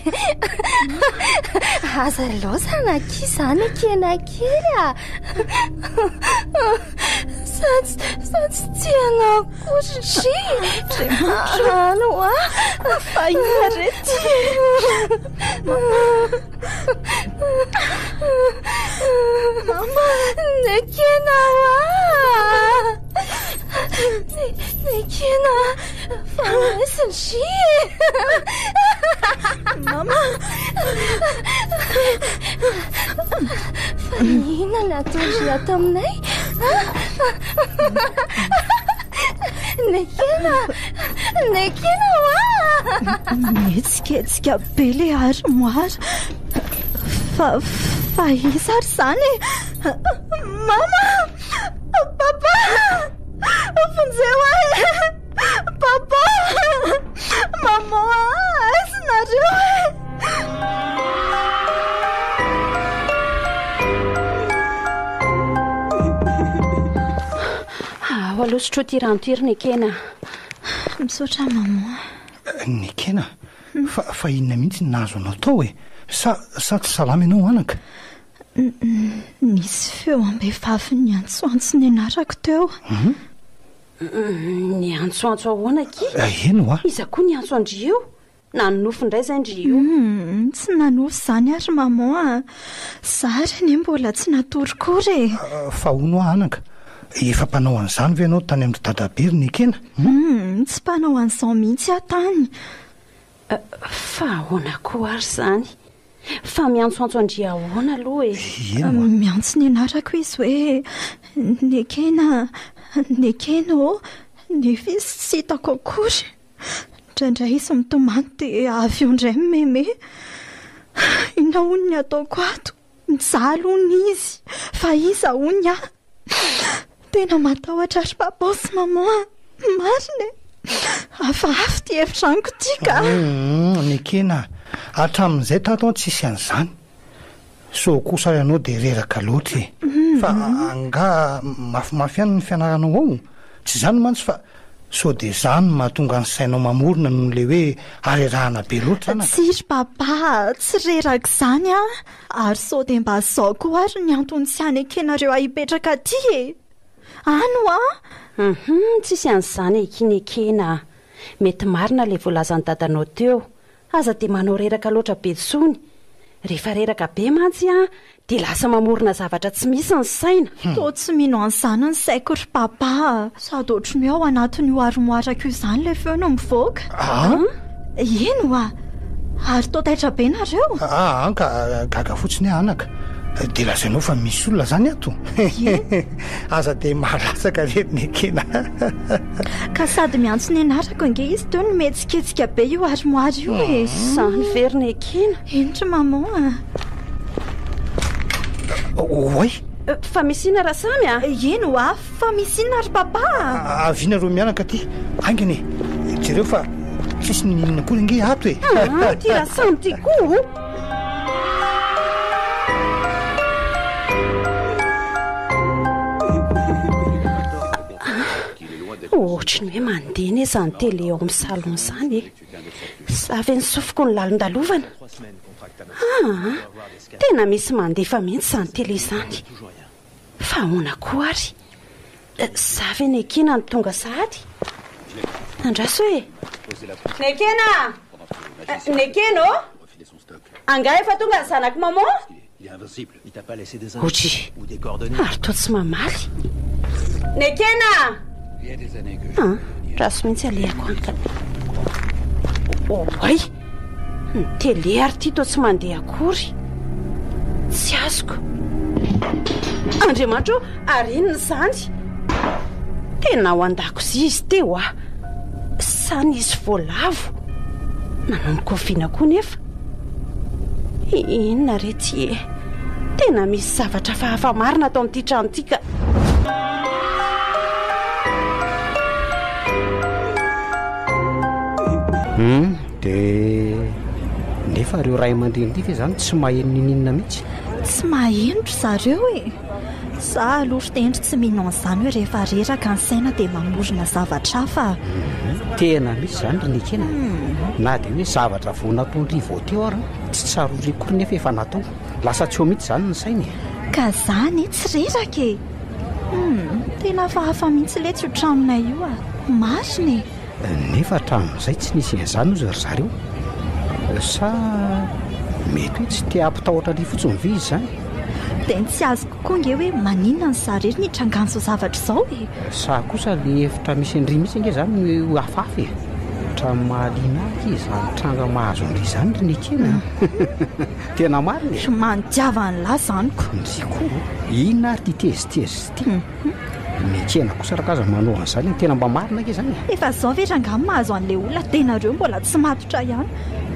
[SPEAKER 5] Aza laozana akia izany ekena kely a! Sady, sady tsy tia anao akory ndry! Andriamanitra hoa!
[SPEAKER 4] Fa inona re ity e?
[SPEAKER 5] Mama! Nekena hoa! Nekena fa aiza ndry e?
[SPEAKER 4] Mama!
[SPEAKER 5] Fa inona no ataon-dry ato aminay? Nekena! Nekena hoa!
[SPEAKER 4] Mihetsiketsika be le armoire. Fa, fa iza ary izany e? Mama! Papa! Vonjeo ahy e! Papa! Maman a! Aiza nareo e?
[SPEAKER 2] Ao aloha sotroy ity rano ity ry Nekena.
[SPEAKER 4] Misaotra maman.
[SPEAKER 3] Nekena, fa, fa inona mihitsy no nahazo anao tao e? Sa, sa tsy salama ianao anaka?
[SPEAKER 4] Nisy feo am-behivavy niantsoantso ny anarako teo.
[SPEAKER 2] Niantsoantso ahoana akia?
[SPEAKER 3] Eny hoa.
[SPEAKER 2] Iza koa niantso an-dry io? Nanonofy indray izay ndry io.
[SPEAKER 4] Humm, tsy nanofy izany ary maman a! Za ary anie mbola tsy natory kory e!
[SPEAKER 3] Fa hono hoa anaka, efa mpanao an'izany ve ianao tany amin-dry dadabe ry Nekena?
[SPEAKER 4] Humm, tsy mpanao an'izao mihitsy aho tany.
[SPEAKER 2] Fa ahoana koa ary izany? Fa miantsoantso an-dry ahoana aloha e?
[SPEAKER 3] Eny hoa.
[SPEAKER 4] Miantso ny anarako izy hoe Nekena, Nekena ô, nefa izy tsy hitako akory. Indraindray izy mitomany dia avy eo indray mimeme. Inona hono ny ataoko ato? Mijaly hono izy, fa iza hono aho? Tena matahotra ry papa sy maman a! Marina e! Hafahafa ity efitranoko ity ka!
[SPEAKER 3] Humm, nekena a! Hatramin'izay tato an tsisy an'izany. Sao kosa ary ianao dia reraka loatra e! Fa angaha mafimafy ihany ny fianaranao ao? Tsy izany mantsy fa sao dia izany no mahatonga ny sainao mamorona noho ilay hoe harerahana be loatra anaka?
[SPEAKER 4] Tsia ry papa a! Tsy reraka izany aho! Ary sao dia mba izao koa ary ny antony tsy hanekenareo ahy hipetraka aty e! Any hoa!
[SPEAKER 2] Hum, tsisy an'izany ekinekena a! Mety marina ilay voalazan'i dadanao teo, Aza dia manao reraka loatra be tsony. Rehefa reraka be mantsy an, dia lasa mamorona zavatra tsy misy ny saina.
[SPEAKER 4] Toa tsy mino an'izany ny saiko ry papa a! Sady ohatry ny hoe ao anatin'io armoire-ko izany ilay feo no mivoaka.
[SPEAKER 3] An?
[SPEAKER 4] Eny oa! Ary toa taitra be nareo?
[SPEAKER 3] Aa ka gaga fotsiny aho anaka. Dia lazainao fa misy olona izany ato? Aza dia mahalatsaka re ry Nekena.
[SPEAKER 4] Ka sady miantso ny anarako ange izy teo no mihetsiketsika be io armoire io e.
[SPEAKER 2] Izany ve ry Nekena?
[SPEAKER 4] Eny ry maman a.
[SPEAKER 3] Oay!
[SPEAKER 2] Fa misy inona Rasamy a?
[SPEAKER 4] Eny oa, fa misy inona ry papa a?
[SPEAKER 3] Avia nareo mianaka aty, haingana e! Jereo fa tsisy n'inon'inona akory ange ato e!
[SPEAKER 2] Ity Rasamy ity koa! Ohatry ny hoe mandeha anie izany télé ao amin'ny salon izany e. Sa ve ny sofiko no lalondalovana? Aa, tena misy mandefa mihitsy izany télé izany. Fa ahoana koa ary? Za ve Nekena no tonga sahady? Andraso e! Nekena! Nekena ô! Angaha efa tonga ny zanak'i maman? Otry! Ary toa tsy mamaly. Nekena! Ah, raso mihitsy alehako any ka. Oay! Ny télé ary ity toa tsy mandeha akory. Tsy azoko. Andriamanitra ô, ary inona izany? Tena ao an-dakozia izy teo ah. Sa nisy voalavo? Nanomboka oviana koa nefa? Inona re ty e? Tena misy zavatra hafahafa marina ato amin'ity trano ity ka.
[SPEAKER 1] Hum, dia nefa ireo ray aman-dreny ity ve izany tsy maheno ninininona mihitsy?
[SPEAKER 4] Tsy maheno ry zareo e! Za aloha ry Tendry tsy mino an'izany hoe rehefa reraka ny saina dia mamorona zavatra hafa a!
[SPEAKER 1] Tena misy izany ry Nekena a! Na dia hoe zavatra vao nataon-dry vao teo ara tsy tsarory akory nefa efa natao. Lasa tsy eo mihitsy izany ny saina e!
[SPEAKER 4] Ka za anie tsy reraka e! Humm, tena hafahafa mihitsy letsy io tranonay io a! Marina e!
[SPEAKER 1] Nefa hatramin'izay tsy nisy an'izany hozy ry zareo. Sa mety hoe tsy te hampitahotra an'i fotsiny ve izy izany?
[SPEAKER 4] Dia ny tsy azoko koa ange hoe maninona ny za irery no hitrangan'izao zavatra izao e?
[SPEAKER 1] Sa kosa le efitra misy an-dry mihitsy ange izany no hafahafa e? Ohatran'ny mahaliana ahy akia izany tranga mahazo an-dry izany ry Nekena a! Tena marina e!
[SPEAKER 4] Mandiava an'lah izany ko!
[SPEAKER 1] Ndry koa! Inona ary ity tezitezitra ity? Nekena kosa raka aza manao an'izany e, tena mba marina ange izany e.
[SPEAKER 4] Efa zao ve rangaha mahazo an'le olona dia nareo mbola tsy matotra ihany?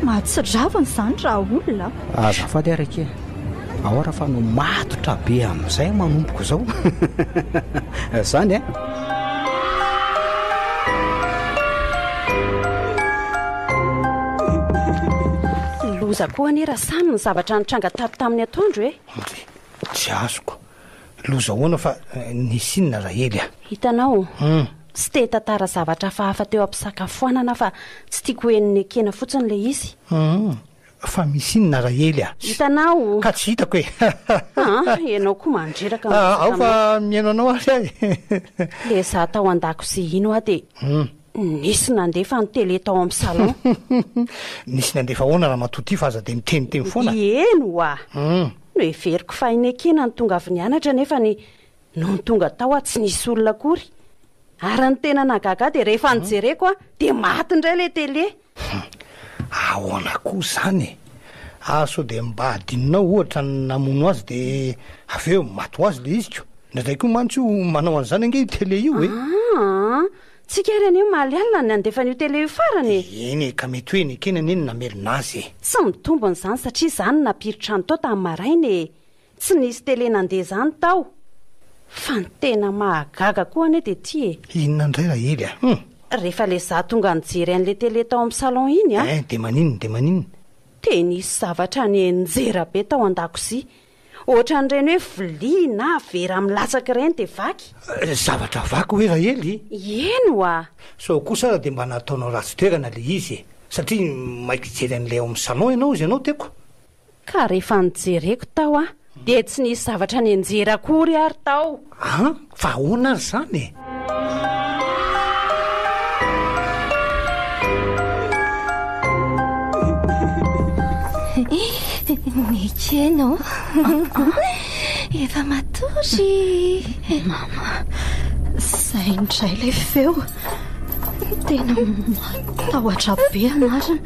[SPEAKER 4] Mahatsiravina izany raha olona
[SPEAKER 1] a. Azafady ary akia, ao ara fa no matotra be amin'izay manomboka izao. Zany e.
[SPEAKER 2] Loza koa anie Rasamy ny zavatra nitranga tato tamin'ny atoandro e.
[SPEAKER 3] Ndry, tsy azoko. Loza ahoana fa nisy inona Rahely a?
[SPEAKER 2] Hitanao, tsy te hitantara zavatra hafahafa teo am-pisakafoanana aho fa tsy tiako ho henon'i Nekena fotsiny ilay izy.
[SPEAKER 3] Hum, fa misy inona Rahely a?
[SPEAKER 2] Hitanao.
[SPEAKER 3] Ka tsy hitako e!
[SPEAKER 2] Aa, ianao koa mandreraka
[SPEAKER 3] miresaka Ao fa mihaino anao ary aho e!
[SPEAKER 2] Ilay izaho tao an-dakozia iny hoa dia nisy nandefa ny télé tao amin'ny salon.
[SPEAKER 3] Nisy nandefa ahoana ramatoa ity fa aza dia miteniteny foana?
[SPEAKER 2] Eny hoa! Noheveriko fa i Nekena no tonga avy nianatra nefa ny nony tonga tao aho tsy nisy olona akory. Ary ny tena nahagaga ahy dia rehefa nojereko aho dia maty indray ilay télé.
[SPEAKER 3] Hum, ahoana koa izany e? Ary sao dia mba adinonao ohatra ny namono azy dia avy eo maty ho azy ilay izy ko? Indraindray koa mantsy io manao an'izany ange io télé io e!
[SPEAKER 2] Aa, tsika ary anie omaly alina no nandefa an'io télé io farany e!
[SPEAKER 3] Eny e, ka mety hoe nekena anie ny namelona azy e!
[SPEAKER 2] Tsy mitombina izany satria izaho no nampiry-trano tao tamin'ny maraina e! Tsy nisy télé nandeha izany tao! Fa ny tena mahagaga koa anie dia ity e!
[SPEAKER 3] Inona indray Rahely a? Hum!
[SPEAKER 2] Rehefa ilay izaho tonga nijery an'ilay télé tao amin'ny salon iny an!
[SPEAKER 3] Ein, dia maninona, dia maninona?
[SPEAKER 2] Dia nisy zavatra nianjera be tao an-dakozia. Ohatran'ireny hoe vilia na vera milatsaka ireny dia vaky.
[SPEAKER 3] Zavatra vaky hoe Rahely?
[SPEAKER 2] Eny oa!
[SPEAKER 3] Sao kosa ara dia mba nataonao ratsy toerana ilay izy e! Satria maika hijery an'ilay ao amin'ny salon ianao hozy ianao teko.
[SPEAKER 2] Ka rehefa nojereko tao aho dia tsy nisy zavatra nianjera akory ary tao.
[SPEAKER 3] An! Fa ahoana ary izany e?
[SPEAKER 5] Nekena ô! Efa matory!
[SPEAKER 4] Mama, izay indray ilay feo. Tena matahotra be marina.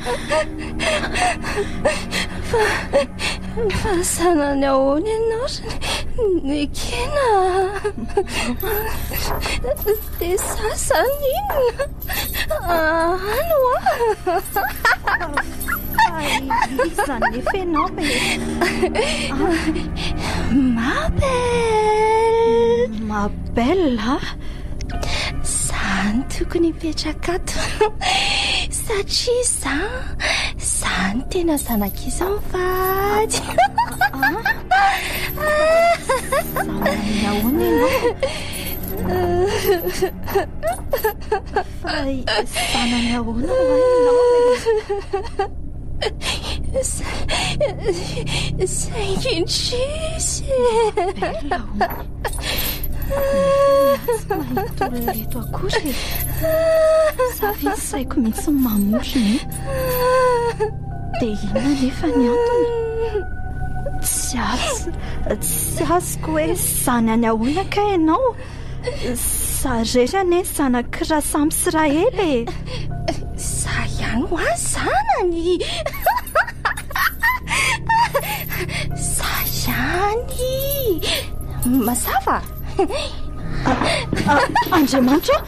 [SPEAKER 5] Fa, fa zanany ahoana ianao ry Nekena a? Dia za zany inona? Any hoa!
[SPEAKER 4] Fa iza anefa ianao e?
[SPEAKER 5] Ma belle!
[SPEAKER 4] Ma belle a?
[SPEAKER 5] Za no tokony hipetraka ato satria za, za no tena zanak'izy mivady.
[SPEAKER 4] Zanany ahoana ianao? Fa zanany ahoana ho'a ianao e?
[SPEAKER 5] Saingy indrisy e!
[SPEAKER 4] Bella o! Tsy mahita olona eto akory e! Za ve tsy saiko mihitsy ny mamorona e? Dia inona anefa ny antony? Tsy azo, tsy azoko hoe zanany ahoana kay ianao? Za irery anie zanak'i Rasamy sy Rahely e!
[SPEAKER 5] Za ihany hoa zanany! Za ihany! Mazava?
[SPEAKER 4] Andriamanitra ô!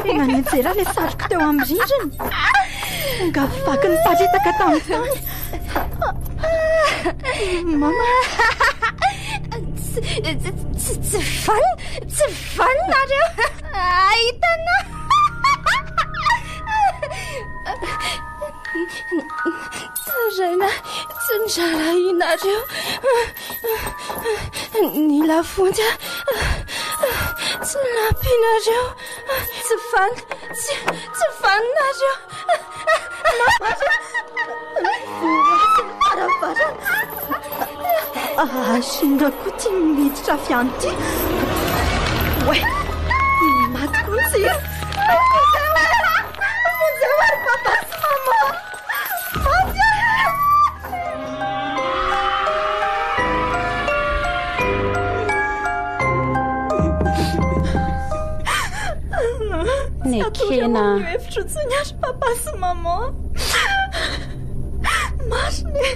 [SPEAKER 4] Tena nianjera ilay sariko teo amin'ny rindrina. Tonga vaky niparitaka tamin'ny tany. Mama!
[SPEAKER 5] Tsy tsy vanona, tsy vanona nareo. Ahitana. Taraina tsy niraharahianareo. Nila vonjy tsy nampianareo. Tsy vanona, tsy tsy vanona nareo.
[SPEAKER 4] Ary koa ty miditra avy any ity. Oay, maty koa ny jiro. Vonjeo ary papa sy maman. Maty aho.
[SPEAKER 2] Nekena.
[SPEAKER 4] Hevitro intsony ary papa sy maman. Marina e.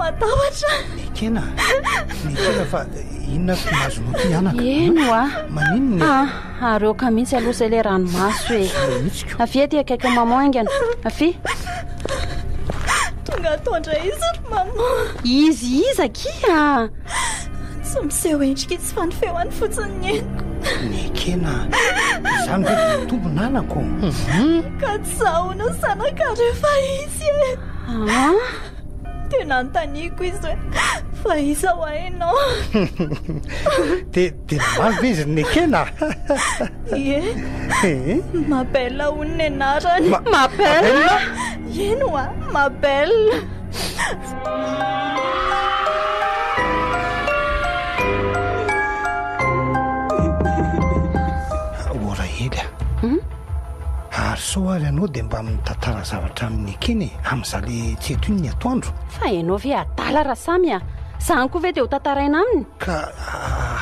[SPEAKER 4] Matahotra.
[SPEAKER 3] Nekena, nekena fa inona ary ty mahazo anao ty anaka?
[SPEAKER 2] Eny oa.
[SPEAKER 3] Maninona e?
[SPEAKER 2] Ah, ary aoka mihitsy aloha izay ilay ranomaso e.
[SPEAKER 3] Mihitsy ko.
[SPEAKER 2] Avia aty akaikin'i maman haingana. Avia.
[SPEAKER 4] Tonga ato indray izy ry maman.
[SPEAKER 2] Izy iza akia?
[SPEAKER 4] Tsy miseho endrika izy fa ny feony fotsiny ny henoko.
[SPEAKER 3] Nekena, izany ve dia mitombina anako?
[SPEAKER 4] Ka tsy izaho no zanakareo fa izy e.
[SPEAKER 2] Ah?
[SPEAKER 4] Dia nanontaniako izy hoe fa iza hoa ianao?
[SPEAKER 3] Dia dia namaly ve izy ry Nekena?
[SPEAKER 4] Ie. Ma belle hono ny anarany.
[SPEAKER 2] Ma belle?
[SPEAKER 4] Eny hoa, ma belle.
[SPEAKER 3] O Rahely a! Ary sao ary ianao dia mba mitantara zavatra amin'i Nekena e, amin'izaho le tsy eto iny ny atoandro.
[SPEAKER 2] Fa ianao ve adala Rasamy a! Izany koa ve dia ho tantaraina aminy?
[SPEAKER 3] Ka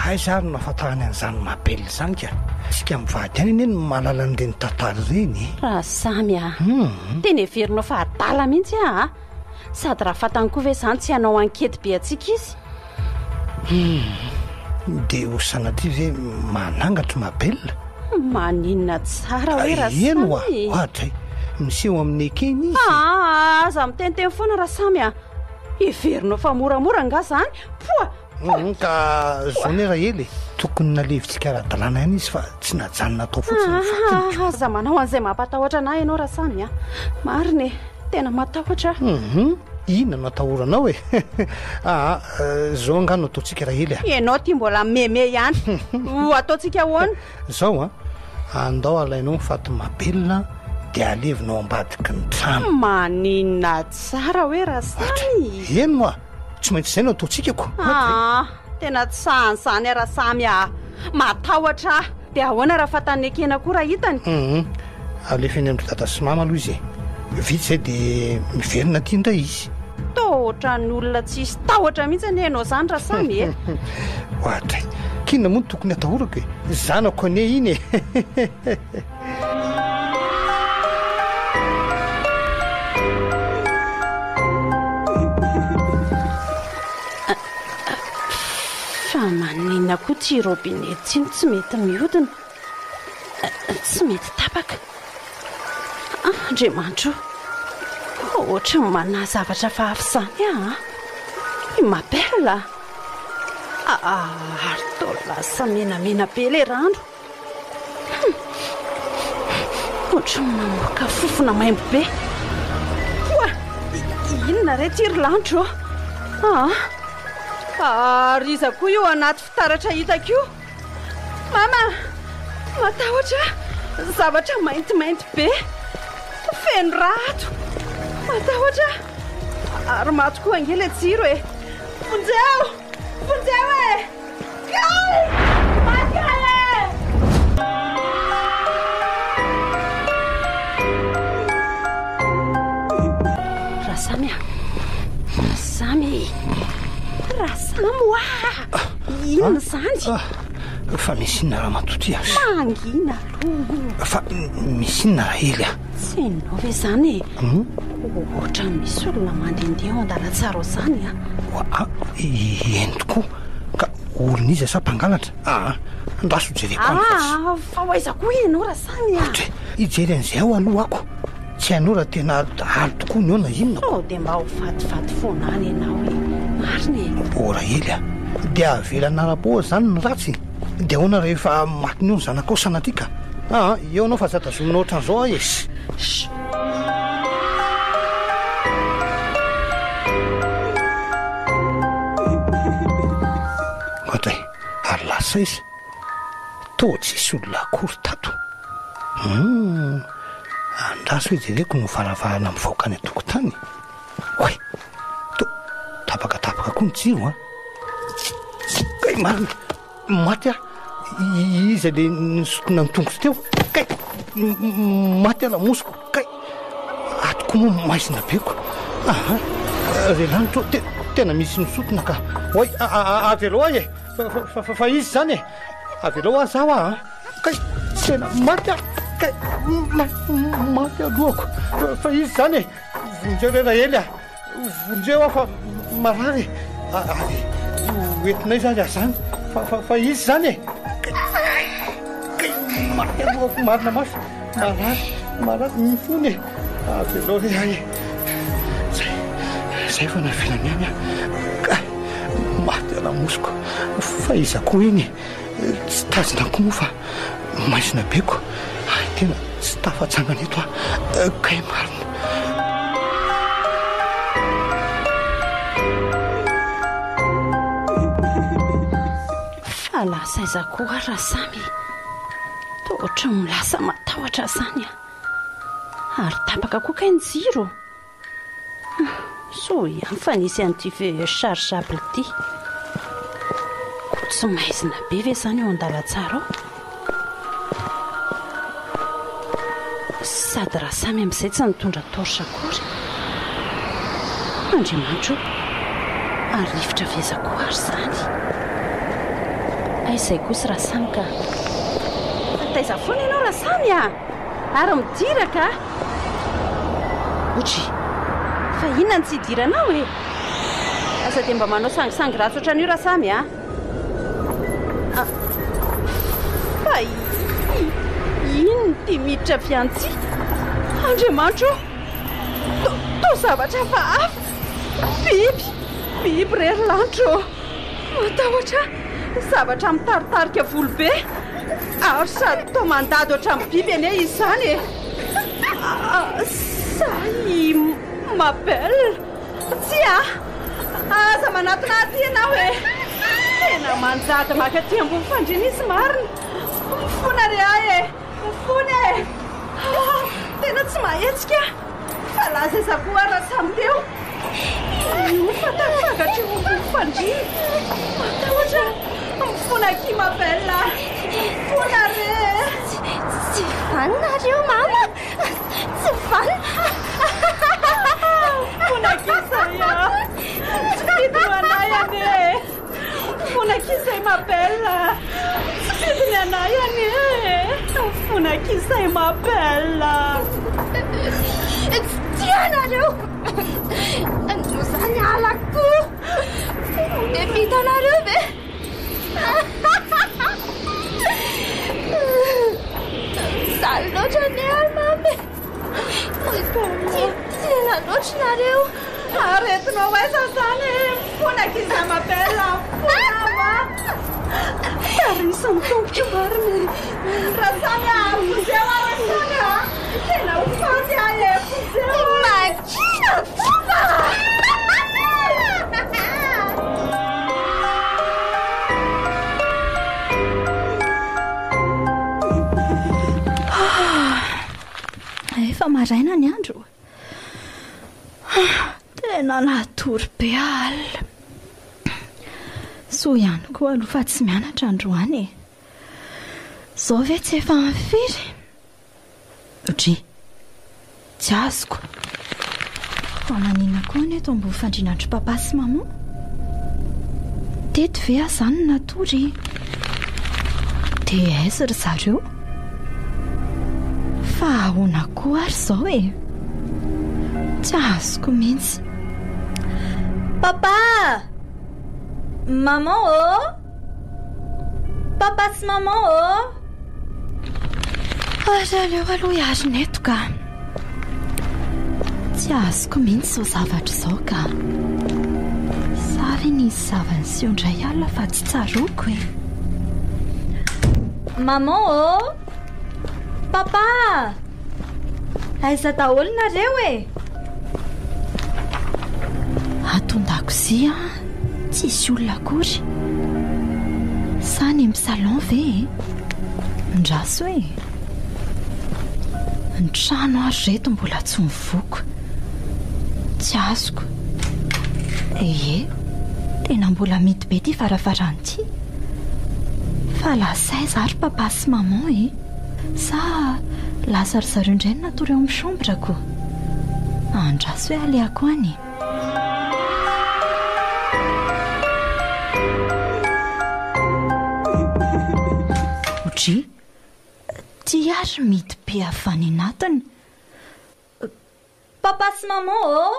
[SPEAKER 3] aiza ary no ahafantarany an'izany Mabel izany ka? Isika mivady ihany anie no mahalala an'ireny tantara ireny e!
[SPEAKER 2] Rasamy a! Tena heverinao fa adala mihitsy aho a! Sady raha fantany koa ve izany tsy hanao ankety be antsika izy?
[SPEAKER 3] Humm. Dia ho sanatria ve manangatry ma belle?
[SPEAKER 2] Maninona tsara hoe Rasamy
[SPEAKER 3] Eny hoa,
[SPEAKER 2] e!
[SPEAKER 3] oadray. Miseho amin'ny ekeny izy e!
[SPEAKER 2] Aa, aza miteniteny foana Rasamy a! Heverinao fa moramora angaha izany? Poa!
[SPEAKER 3] Humm, ka zao ne Rahely e, tokony nalevintsika ara-dalàna ihany izy fa tsy najanona tao fotsiny ny fatiny ko.
[SPEAKER 2] Aza manao an'izay mampatahotra anah ianao Rasamy a! Marina e, tena matahotra aho.
[SPEAKER 3] Humm, inona no atahoranao e? Aa, zao angaha no ataontsika Rahely a.
[SPEAKER 2] Ianao ty mbola meme ihany. Ho ataontsika ahoana?
[SPEAKER 3] Zao an, andao alainao ny faty Mabel dia alevina ao ambadiky ny trano.
[SPEAKER 2] Maninona tsara hoe Rasamy?
[SPEAKER 3] Eny moa. Tsy maintsy izay no ataontsika ko.
[SPEAKER 2] Aa, tena tsy sahan'izany aho Rasamy aa. Matahotra aho. Dia ahoana raha fatan'ny ekena koa raha hitany?
[SPEAKER 3] Hum, alefa eny amin-dry dada sy mama aloha izy e. Vita izay dia miverina aty indray izy.
[SPEAKER 2] Toa ohatran'ny olona tsisy tahotra mihitsy anie ianao izany Rasamy e.
[SPEAKER 3] Oadray, k'inona moa no tokony atahorako e? Zanako anie iny e.
[SPEAKER 2] Fa maninona koa ity robinet ity no tsy mety mihodina? Tsy mety tapaka. Andriamanitra o! Ohatry ny manahy zavatra hafahafa izany aho an! I ma belle! Ary toa lasa menamena be ilay rano. Hum! Ohatran'ny mamoaka fofona maimbo be. Poa! Inona re ity ry lanitra ô? Aa! Ary iza koa io anaty fitaratra hitako io? Mama! Matahotra aho! Zavatra maintimainty be! Feno rà ato! Matahotra aho! Ary maty koa ange ilay jiro e! Vonjeo! Vonjeo e! Kay! Maty aho e! Rasamy a! Rasamy e! Rasamy oa! Inona izany?
[SPEAKER 3] Fa misy inona ramatoa ty a?
[SPEAKER 2] Mangina aloha.
[SPEAKER 3] Fa misy inona Rahely a?
[SPEAKER 2] Tsy hainao ve izany e? Ohatran'ny misy olona mandehandeha ao an-dalantsara ao izany a.
[SPEAKER 3] Oa, eny tokoa. Ka olona iza sa mpangalatra? Aa, andraso jereko any fa tsy.
[SPEAKER 2] Aa, fa ho aiza koa ianao Rasamy a?
[SPEAKER 3] Ohatry, hijery an'izay aho aloha ako. Tsy hainao raha tena aly tokoa ny ao na inona
[SPEAKER 2] ko. Sao dia mba ho fatifaty foana any ianao e. Marina e.
[SPEAKER 3] O Rahely a, dia avela hanara-po azy izany ny ratsy? Dia ahoana rehefa matiny eo ny zanakao sanatria ka? Aa, eo ianao fa aza tazomina ohatran'izao aho e.
[SPEAKER 2] Shh.
[SPEAKER 3] Ohatray, ary lasa aiza? Toa tsisy olona akory tato. Humm, andraso hoe jereko ny varavarana mivoaka any an-tokotany. Oay, toa tapakatapaka koa ny jiro an. Kay marina, maty aho. Iza le nisokina ny tongotro teo? Kay, maty aho lamosiko. Kay, ato koa moa maizina be ko. Aha, ry lanitra ô, tena misy misokina ka. Oay, avelao aho e. Fa iza izany e? Avelao aho zaho a! Kay, tena maty aho! Kay, maty aho lohako! Fa iza izany e? Vonjeo re Rahely a! Vonjeo aho fa marary e! Ary ho entinay za izany? Fa iza izany e? Kay, maty aho lohako marina mafy! Marary, marary mifona e! Avelao re ahy e! Zay, zay fa navelany ihany aho. Kay, maty aho lamosiko. Fa iza koa iny e? Tsy tazana koa moa fa maizina be ko. Hay tena tsy tafatsangana eto aho. Kay marina.
[SPEAKER 2] Fa lasa aiza koa ary Rasamy e? Toa ohatran'ny lasa matahotra izany aho. Ary tapaka koa kay ny jiro. Soa ihany fa nisy an'ity veilleuse chargeable ity. Koa tsy maizina be ve izany ao an-dalantsara ao? Sady raha samy amin'izay tsy nitondra torche akory. Andriamanitra o! Ary rivotra avy aiza koa ary izany? Aiza izay kosa Rasamy ka! Fa taiza foana ianao Rasamy a! Ary midira ka! Otry! Fa inona no tsy idiranao e? Aza dia mba manao sangisangy ratsy ohatran'io Rasamy a! Fa inona ity miditra avy any ity? Andriamanitra ô! Toa zavatra hafahafa! Biby! Biby re ry lanitra ô! Matahotra aho! Zavatra mitaritarika volo be! Ary sady toa mandady ohatran'ny biby anie izy izany e! Sa i ma belle? Tsia! Aza manatona ahy aty ianao e! Tena mandady maka aty ambony fandriana izy marina! Mifona re ahy e! Mifona e! Tena tsy mahetsika aho! Fa lasa aiza koa ary Rasamy teo? Io fa tafakatra eo ambony fandriana. Matahotra aho. Mifona akia ma belle a. Mifona re e.
[SPEAKER 5] Tsy vanona nareo mama. Tsy vanona.
[SPEAKER 2] Mifona akia izay a. Tsy fidiny ho anay anie e. Mifona akia izay ma belle a! Tsy fidiny anay anie e! Mifona akia izay ma belle a!
[SPEAKER 5] Tsy tia anareo! Noho izany halako koa! Dia vitanareo ve? Mijaly loatra anie aho mamy e! Tiana loatra nareo.
[SPEAKER 2] Aretinao aiza zany e? Mifona ankizy ma belle, mifona aho a. Tariso ny tongotro marina e. Rasamy a, vonjeo aho Rasamy a. Tena ho faty aho e, vonjeo aho.
[SPEAKER 5] Mangina vava.
[SPEAKER 4] Efa maraina ny andro. Tena natory be aho alina. Soa ihany koa aloha fa tsy mianatra androany e. Izao ve tsy efa amin'ny firy? Dry. Tsy azoko. Fa maninona koa ny eto ambony fandrianan-dry papa sy maman? Teto ve aho izany no natory e? Dia aiza ry zareo? Fa ahoana koa ary izao e? Tsy azoko mihitsy.
[SPEAKER 5] Papa! Maman ô! Papa sy maman ô!
[SPEAKER 4] Ary aleo aloha hiarina eto ka. Tsy azoko mihitsy izao zavatra izao ka. Sa ve nisy zava-niseho indray alina fa tsy tsaroako e?
[SPEAKER 5] Maman ô! Papa! Aiza daholo nareo e?
[SPEAKER 4] Ato an-dakozia tsisy olona akory. Sa any amin'ny salon ve e? Ndraso e! Ny trano ary reto mbola tsy mivoaka. Tsy azoko. Ie, tena mbola midy be ity varavarana ity. Fa lasa aiza ary papa sy maman e? Sa lasa ry zareo indray no natory ao amin'ny chambre-ko? Andraso hoe alehako any e. Dry, ty ary midy be avy any anatiny.
[SPEAKER 5] Papa sy maman ô!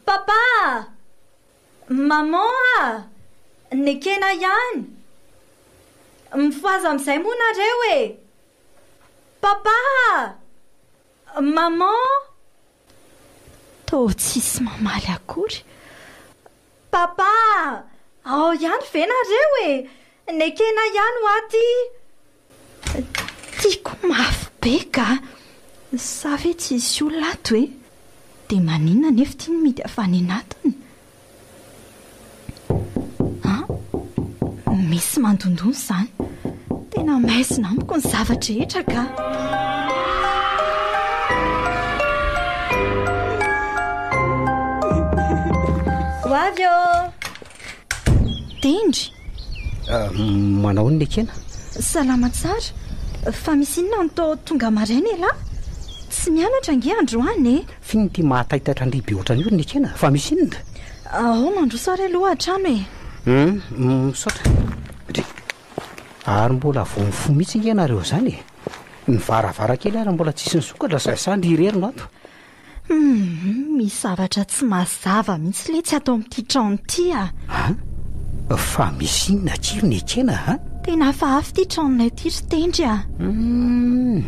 [SPEAKER 5] Papa a! Maman a! Nekena ihany! Mifohaza amin'izay moa nareo e! Papa a! Maman!
[SPEAKER 4] Toa tsisy mamaly akory.
[SPEAKER 5] Papa a! Ao ihany ve nareo e! Nekena ihany hoa ty!
[SPEAKER 4] Tiako mafy be ka! Sa ve tsy hisy olona ato e? Dia maninona anefa ity no midy avy any anatiny? An! Misy mandondona izany. Tena maizina amiko ny zava-drehetra ka!
[SPEAKER 5] Ho avy ô!
[SPEAKER 4] Tendry!
[SPEAKER 1] Manao inona ekena?
[SPEAKER 4] Salama tsara. Fa misy inona no toa tonga maraina elah? Tsy mianatra ange androany e!
[SPEAKER 1] F'inona ity mahataitaitra an-dry be ohatran'io ry Nekena? Fa misy inona?
[SPEAKER 4] Ao mandroso ary aloha hatrany e!
[SPEAKER 1] Hum, misaotra. Dry. Ary mbola vao mifoha mihitsy ange ianareo izany e! Ny varavarankely ary mbola tsisy nisokatra sa sa ndry irery no ato?
[SPEAKER 4] Humm, misy zavatra tsy mazava mihitsy letsy ato amin'ity trano ity a!
[SPEAKER 1] An? Fa misy inona akia ry Nekena a?
[SPEAKER 4] Tena hafahafa ity tranonay ity ry Tendry a!
[SPEAKER 1] Humm,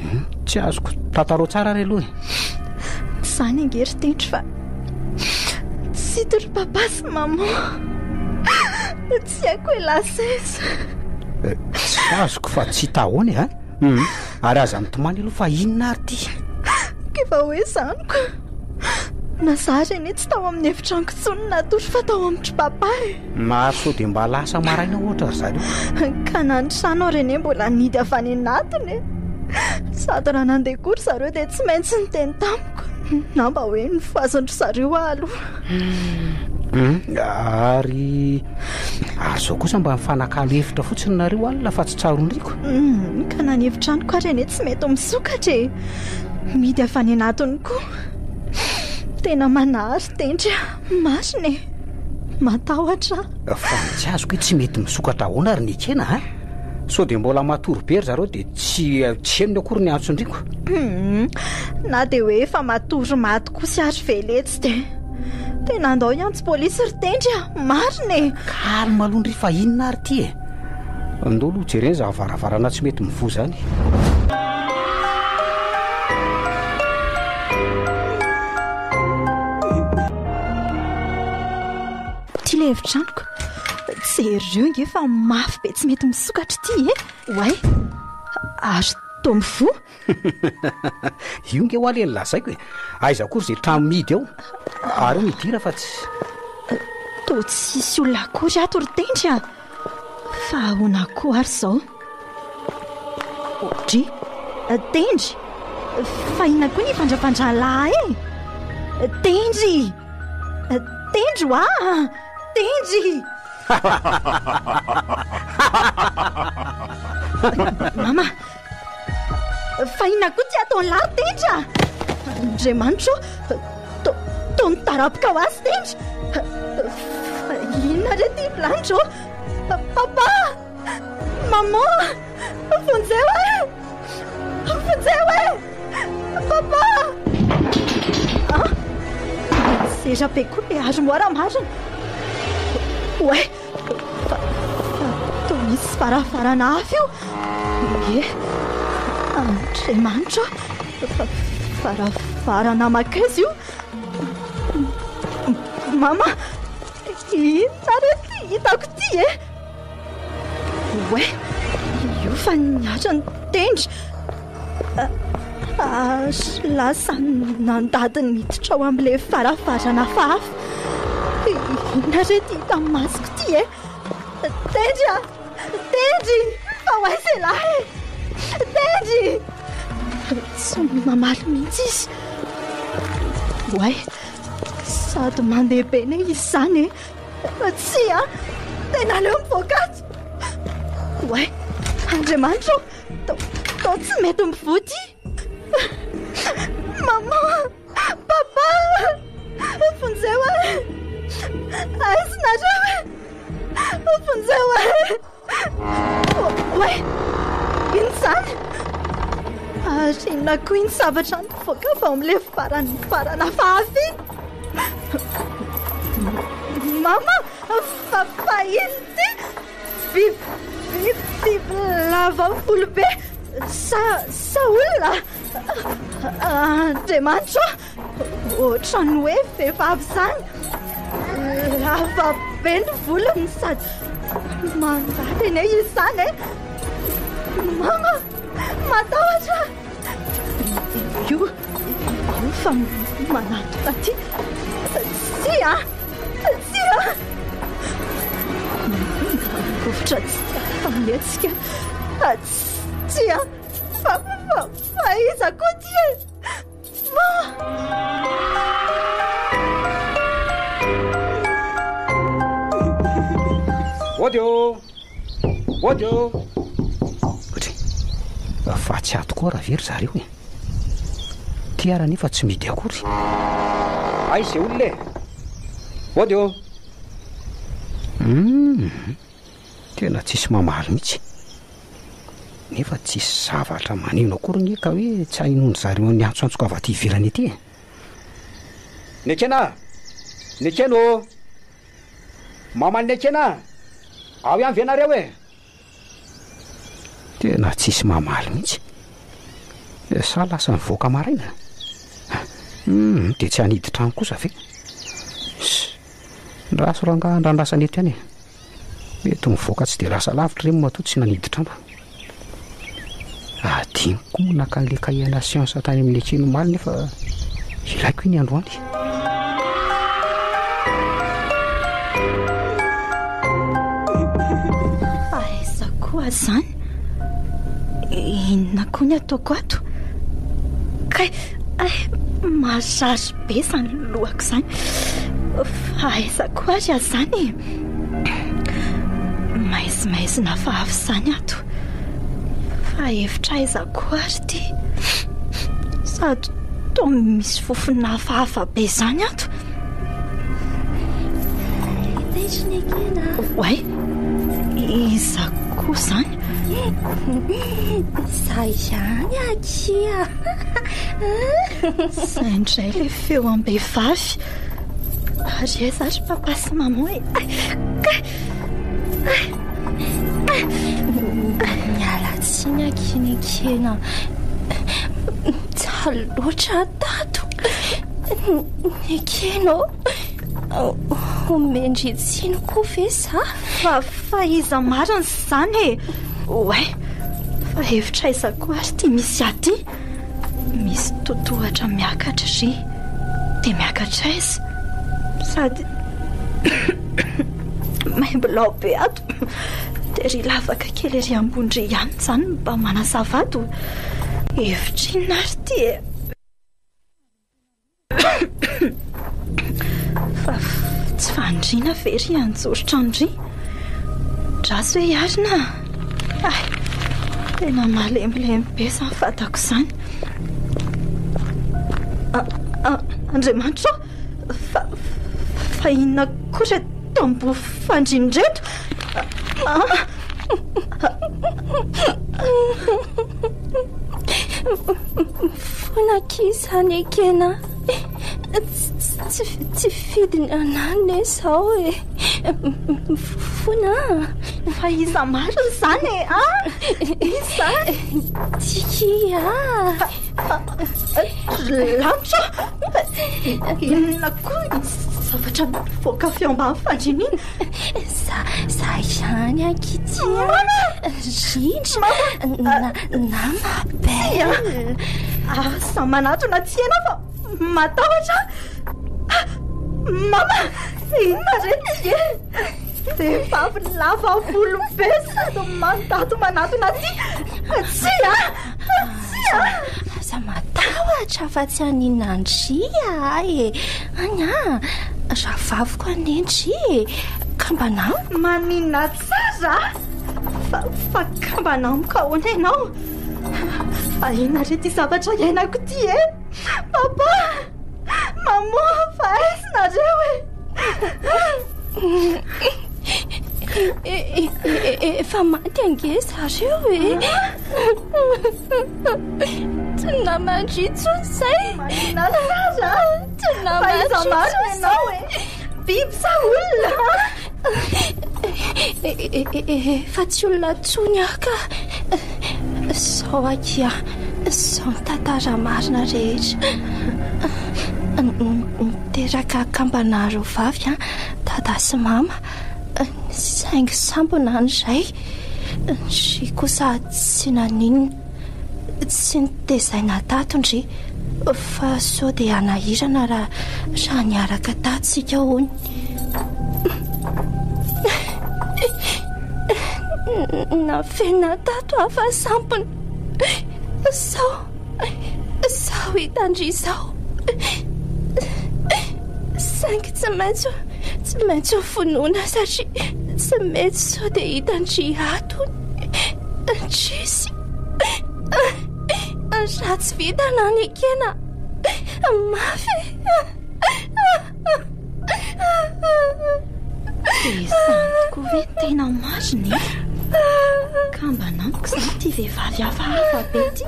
[SPEAKER 1] tsy azoko. Tantarao tsara ary aloha e!
[SPEAKER 4] Izany ange ry Tendry fa tsy hita ry papa sy maman. Tsy haiko hoe lasa aiza.
[SPEAKER 1] Tsy azoko fa tsy hita ahoana e a? Humm, ary aza mitomany aloha fa inona ary ity?
[SPEAKER 4] K'efa hoe izany ko. Na za ary anie tsy tao amin'ny efitranoko intsony natory fa tao amin-dry papa e.
[SPEAKER 1] Na sao dia mba lasa maraina ohatra ry zareo.
[SPEAKER 4] Ka na ny trano ary anie mbola nidy avy any anatiny e. Sady raha nandeha koa ry zareo dia tsy maintsy niteny tamiko. Na mba hoe nofohazin-dry zareo aho aloha.
[SPEAKER 1] Hum, ary ary izao kosa mba mifanakalo hevitra fotsiny nareo alina fa tsy tsaroan-driko.
[SPEAKER 4] Hum, ka na ny efitranoko ary anie tsy mety misokatra e. Mihidy avy any anatiny koa. Tena manahy ry Tendry a! Marina e! Matahotra
[SPEAKER 1] aho. Fa ny tsy azoko hoe tsy mety misokatra ahoana ry Nekena a? Sao dia mbola matory be ry zareo dia tsy tsy henony akory ny antsondriko.
[SPEAKER 4] Hum, na dia hoe efa matory maty kosa ary ve letsy dia tena andao hiantso polisy ry Tendry a! Marina e!
[SPEAKER 1] Calme aloha ndry fa inona ary ity e? Ndao aloha jerena izany varavarana tsy mety mivoha izany.
[SPEAKER 4] Ity ilay efitranoko. Jereo nge fa mafy be tsy mety misokatra ity e. Oay! Ary toa mivoha.
[SPEAKER 1] Io nge hoa le nolazaiko e. Aiza akory izay trano mihidy ao. Ary io midira fa tsy.
[SPEAKER 4] Toa tsisy olona akory ato ry Tendry a! Fa ahoana koa ary izao? Dry! Tendry! Fa inona koa ny fandrafandran'lah e? Tendry! Tendry hoa! Tendry! Mama! Fa inona koa ty ataon'lah ry Tendry a? Andriamanitra ô! To, to mitarapoka ho azy Tendry! Fa inona re ty lanitra ô? Papa! Maman! Vonjeo e! Vonjeo e! Papa! Ah! Sera be koa le armoire marina! Oay! Fa, fa toa misy varavarana hafa io! Ie! Andriamanitra ô! Fa, varavarana mankaiza io? Mama! Inona re ty hitako ty e? Oay! Io fa niatra ny tendry! Ary lasa nandady niditra ao amin'ilay varavarana hafahafa. Inona re ity hita masoko ity e? Tendry a! Tendry! Fa ho aiza ialahy e? Tendry! Tsy mamaly mihitsy izy. Oay! Sady mandeha be ne izy izany e! Tsia! Tena aleo mivoaka ato! Oay! Andriamanitra ô! Toa tsy mety mivoa ity. Maman! Papa! Vonjeo ahy! Aiza nareo e? Vonjeo ahy! Oay! Inona izany? Ary inona koa iny zavatra nivoaka avy ao amin'ilay varavarana hafahafa iny? Mama! Fa fa inona ity? Biby, biby, biby lava volo be sa, sa olona? Andriamanitra ô, ohatran'ny hoe vehivavy izany. Lava be ny volony sady mandady anie izy izany e. Mama, matahotra. Io, io fa manatona aty. Tsia, tsia. Mangovitra tsy afa-mihetsika. Tsia, fa, fa, fa iza koa ty e? Mama!
[SPEAKER 1] Ody ô! Ody ô! Ohatry, fa tsy ato koa raha very zareo e. Ty ara nefa tsy mihidy akory. Aiza izay olona e? Ody ô! Humm! Tena tsisy mamaly mihitsy. Nefa tsisy zavatra maneno akory anie ka hoe tsy hainoan-dry zareo ny antsoantsoko avy aty ivelany aty e. Nekena! Nekena ô! Maman'i Nekena a! Ao ihany ve nareo e? Tena tsisy mamaly mihitsy. Sa lasa nivoaka maraina? Hum, dia tsy hanidy trano kosa ve? Ndraso rangaha ndrandrasana eto ihany e. Mety mivoaka tsy dia lasa lavitra ireny matoa tsy nanidy trano. Adinoko koa moa naka an'ilay kahie-na siansa tany amin'ny Ekeny omaly nefa ilaiko iny androany.
[SPEAKER 4] Fa aiza koa izany? Inona koa ny ataoko ato? Kay, ay, marary be izany lohako izany. Fa aiza koa ary aho izany e? Maizimaizina hafahafa izany ato. Fa hevitra aiza koa ary ity? Sady toa misy fofona hafahafa be izany ato. Oay, iza koa izany?
[SPEAKER 5] Izaho ihany akia.
[SPEAKER 4] Izay indray ilay feo am-behivavy. Ary aiza ary papa sy maman e?
[SPEAKER 5] Miala tsiny akia Nekena. Mijaly loatra tato. Nekena ô. Omendry tsiny koa ve za?
[SPEAKER 4] Fa, fa iza marina izany e? Oay, fa hevitra aiza koa ary ity misy ahy ity? Misy totohatra miakatra ry. Dia miakatra aiza? Sady maimbilao be ato. Dia ry lavaka kely ery ambony ry ihany izany mba manazava ato. Hevitra inona ary ity e? Fa, Tsy fandriana ve ry anjoron-trano ry? Draso hoe hiarina a! Hay! Tena malemilemy be izany vatako izany. Andriamanitra ô! Fa, fa inona koa ireto tamboho fandriana ireto?
[SPEAKER 5] Mifona akia izany ekena. Tsy, tsy fidiny anah ne zao e. Mifona a.
[SPEAKER 4] Fa iza marina izany e? A? Iza?
[SPEAKER 5] Tiki a.
[SPEAKER 4] Lanitra! Inona koa ny zavatra mivoaka avy eo ambany fandriana iny?
[SPEAKER 5] Za, za ihany ankizy ity a. Rindra. Na, nama belle.
[SPEAKER 4] Aza manatona aty ianao fa matahotra aho. Mama, inona re ty e? Vehivavy lava volo be sady mandady manatona aty. Tsia! Tsia!
[SPEAKER 5] Aza matahotra fa tsy haninona an-dry aho e. Any an, rahavaviko anie ndry e. Kambana amiko.
[SPEAKER 4] Maninona tsara fa, fa kambana amiko ahoana ianao? Fa inona re ity zavatra iainako ity e? Papa! Maman, fa aiza nareo e?
[SPEAKER 5] Efa maty ange zareo e! Tsy naman-dry intsony izay!
[SPEAKER 4] Maninona tsara?
[SPEAKER 5] Tsy
[SPEAKER 4] Fa iza
[SPEAKER 5] naman-dry
[SPEAKER 4] marina
[SPEAKER 5] intsony
[SPEAKER 4] ianao e? Biby sa olona?
[SPEAKER 5] Efa tsy olona intsony aho ka. Izao akia, izao ny tantara marina rehetra. Niteraka kambana roa vavy an, dada sy mama. Saingy sampona ny iray, ndry kosa tsy naninona. Tsy nitezaina tato ndry fa sao dia hanahirana raha raha niaraka tato isika hono. Nafenina tato aho fa sampona. Sao sao hitan-dry izao. Saingy tsy maintsy tsy maintsy ho vonoina satria tsy mety sao dia hitan-dry ato hono. Indrisy! Ratsy vintana ny ekena. Mafy e!
[SPEAKER 4] Dia izany tokoa ve no tena marina e? Kambana amiko izany ity vehivavy hafahafa be ity.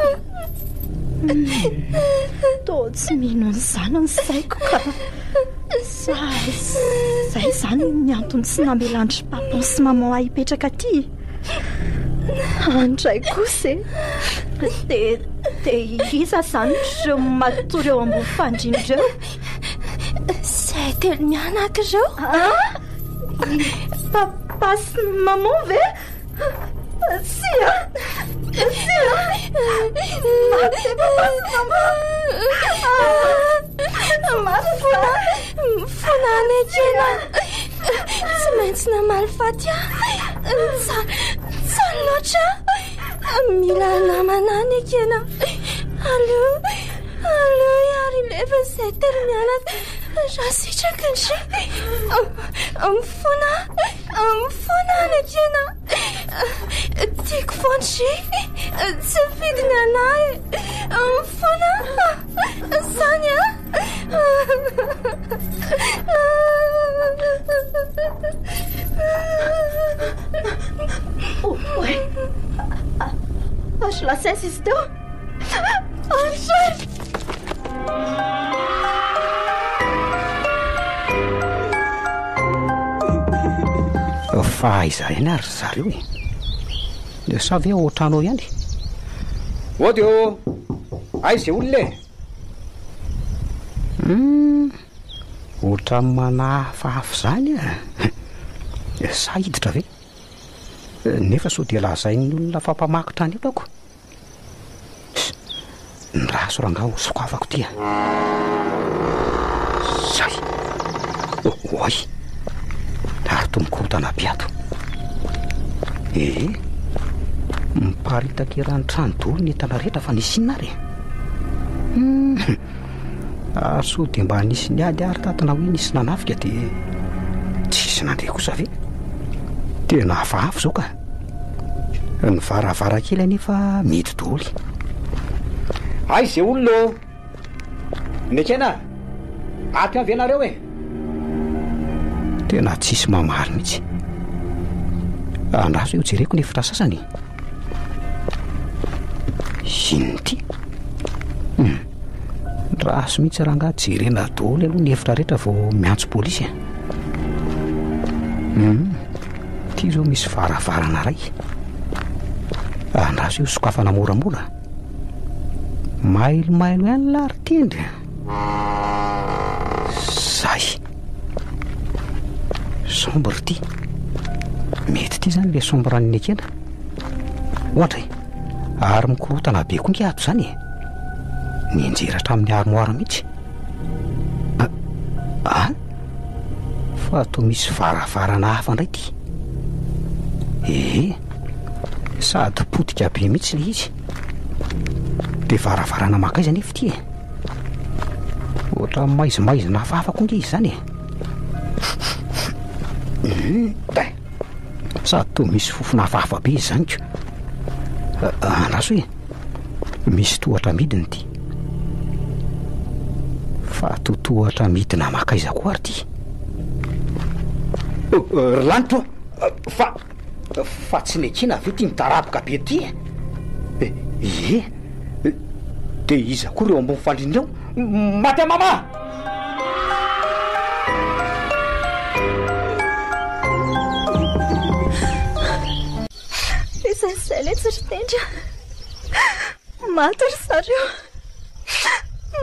[SPEAKER 4] Hmm, toa tsy mino an'izany ny saiko ka. Sa izay izany ny antony tsy namelan-dry papa sy maman ahy hipetraka aty? Andray kosa e! Dia, dia iza izany ireo matory eo ambony fandriana ireo?
[SPEAKER 5] Izay telo mianaka ireo?
[SPEAKER 4] Ah! Papa sy maman ve? Tsia! Tsia! Maty ve papa sy maman? Maty
[SPEAKER 5] Mifona, mifona anekena. Tsy maintsy namaly faty aho. Tsa, tsara loatra. Mila namana anekena. Aleo, aleo hiary lefa izay telo mianaka. Raha sitraka ndry. Mifona, mifona anekena. Tiako foana ndry. Tsy fidiny anahy. Mifona. Zany a!
[SPEAKER 4] Oay! Azo lazaina izy teo. Andray!
[SPEAKER 1] Fa aiza ihany ary ry zareo e? Sa ve ao an-trano ao ihany? Ody ô! Aiza izay olona e? Hum, ohatran'ny manahafahafa izany a! Sa hiditra ve? Nefa sao dia lazain'ny olona fa mpamaky trano eto ako? Ny raso rangaha ho sokafako ity a! Zay! Oay! Ary toa mikorontana be ato. Ee, miparitaka eran'ny trano daholo ny entana rehetra fa nisy inona ary e? Hum, ary sao dia mba nisy niady ary tato na hoe nisy nanafika dia... Tsisy nandre kosa ve? Tena hafahafa izao ka. Ny varavarankely anefa mihidy daholo. Aiza izay olona ô? Nekena a! Ato ihany ve nareo e? Tena tsisy mamaly mihitsy. Andraso eo jereko ny efitra sasany. Inona ity? Hum. Raso mihitsy rangaha jerena daholo aloha ny efitra rehetra vao miantso polisy a. Hum. Ity izao misy varavarana iray. Andraso io sokafana moramora. Mailomailo ihany lah ry tendry a. Zay. Sombre ity. Mety ity zany le sombre an'ny nekena. Ohatra e. Ary mikorotana be koa nge ato zany e. Nianjera hatramin'ny armoire mihitsy. Ah, fa toa misy varavarana hafa indray ity. Ee, sady potika be mihitsy ilay izy. Dia varavarana mankaiza anefa ity e? Ohatran'ny maizimaizina hafahafa koa nge izy izany e. Sady toa misy fofona hafahafa be izy izany ko. Andraso e. Misy tohatra midina ity. Fa toa tohatra midina makaiza koa ary ity? Ry lanitra ô! Fa fa tsy nekena ve ity midaraboka be ity e? Ie! Dia iza koa ireo ambony fandriana ireo? Maty aho mama!
[SPEAKER 4] Izay izay letsy ry Tendry a! Maty ry zareo!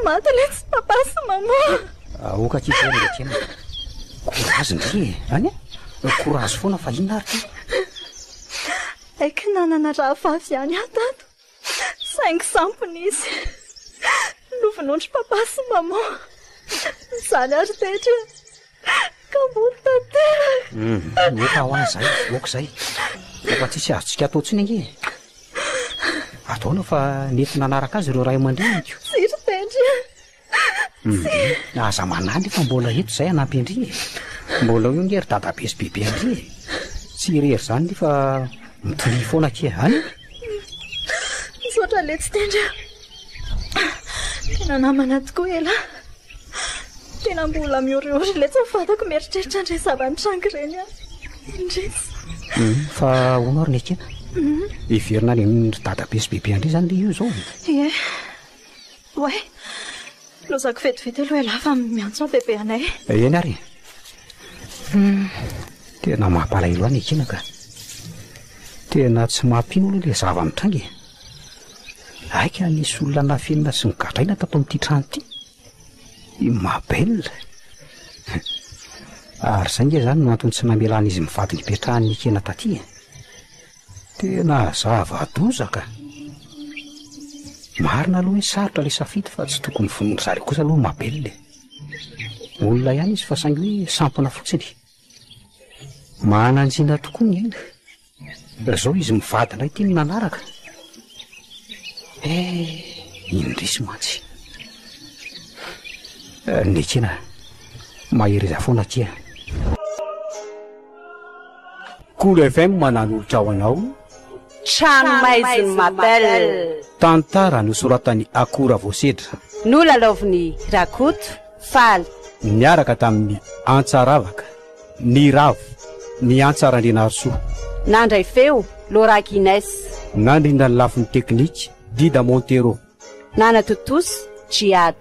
[SPEAKER 4] Maty letsy papa sy maman!
[SPEAKER 1] Aoka akia izay ry Retiana. Courage ndry e! Any e! Courage foana fa inona ary ty?
[SPEAKER 4] Aiky nanana rahavavy ihany aho tato, saingy sampona izy. Novonoin-dry papa sy maman. Izany ary Tendry a! Kamboty tanteraka.
[SPEAKER 1] Hum, oka hoa zay, oka zay. Efa tsisy azontsika atao intsony ange e. Ataona fa nety nanaraka azy ireo ray aman-dreniko.
[SPEAKER 4] Tsy ry Tendry a.
[SPEAKER 1] Hum, aza manahy nefa mbola eto izay hanampy an-dry e. Mbola eo ange ry dadabe sy bebe an-dry e. Tsy irery izany nefa mitonia foana akia, any.
[SPEAKER 4] Misaotra letsy Tendry a. Tena namana tokoa elah. Tena mbola mioriory letsy ny vatako mieritreritra an'ireny zava-nitranga ireny aho. Indrisy.
[SPEAKER 1] Hum, fa hono ary Nekena? Hiverina any amin-dry dadabe sy bebe an-dry izany ve io izao?
[SPEAKER 4] Ie. Oay. Lozako vetivety aloha elah fa miantso aho bebe anay.
[SPEAKER 1] Eny ary e. Hum, tena mampalahelo ahy Nekena ka. Tena tsy mampino aloha ilay zava-mitranga e. Aika nisy olona nafenina sy nogadraina tato amin'ity trano ity. I Mabel. Ary izay nge izany no antony tsy namelan'izy mivady nipetrahan'i Nikena taty e. Tena zava-doza ka. Marina aloha hoe sarotra ilay safidy fa tsy tokony vonoin-dry zareo kosa aloha Mabel e. Olona ihany izy fa saingy hoe sampona fotsiny. Manan-tsina tokoa ny aina. Zao izy mivady indray ity no nanaraka. Eh, indrisy mantsy. Eh, nekena, mahereza foana akia.
[SPEAKER 6] Kolo FM nanolotra ho anao.
[SPEAKER 2] Trano maizin'i Mabel.
[SPEAKER 6] Tantara nosoratan'i Akora Voasedra.
[SPEAKER 2] Nolalaovin'i Rakoto Faly.
[SPEAKER 6] Niaraka tamin'i Antsaravaka. Niravo, Ny Antsa Randrianarisoa.
[SPEAKER 2] Nandray feo, Laura Guinness.
[SPEAKER 6] Nandrindra ny lafiny teknika, Dida Montero.
[SPEAKER 2] Nanatontosa, Djihad.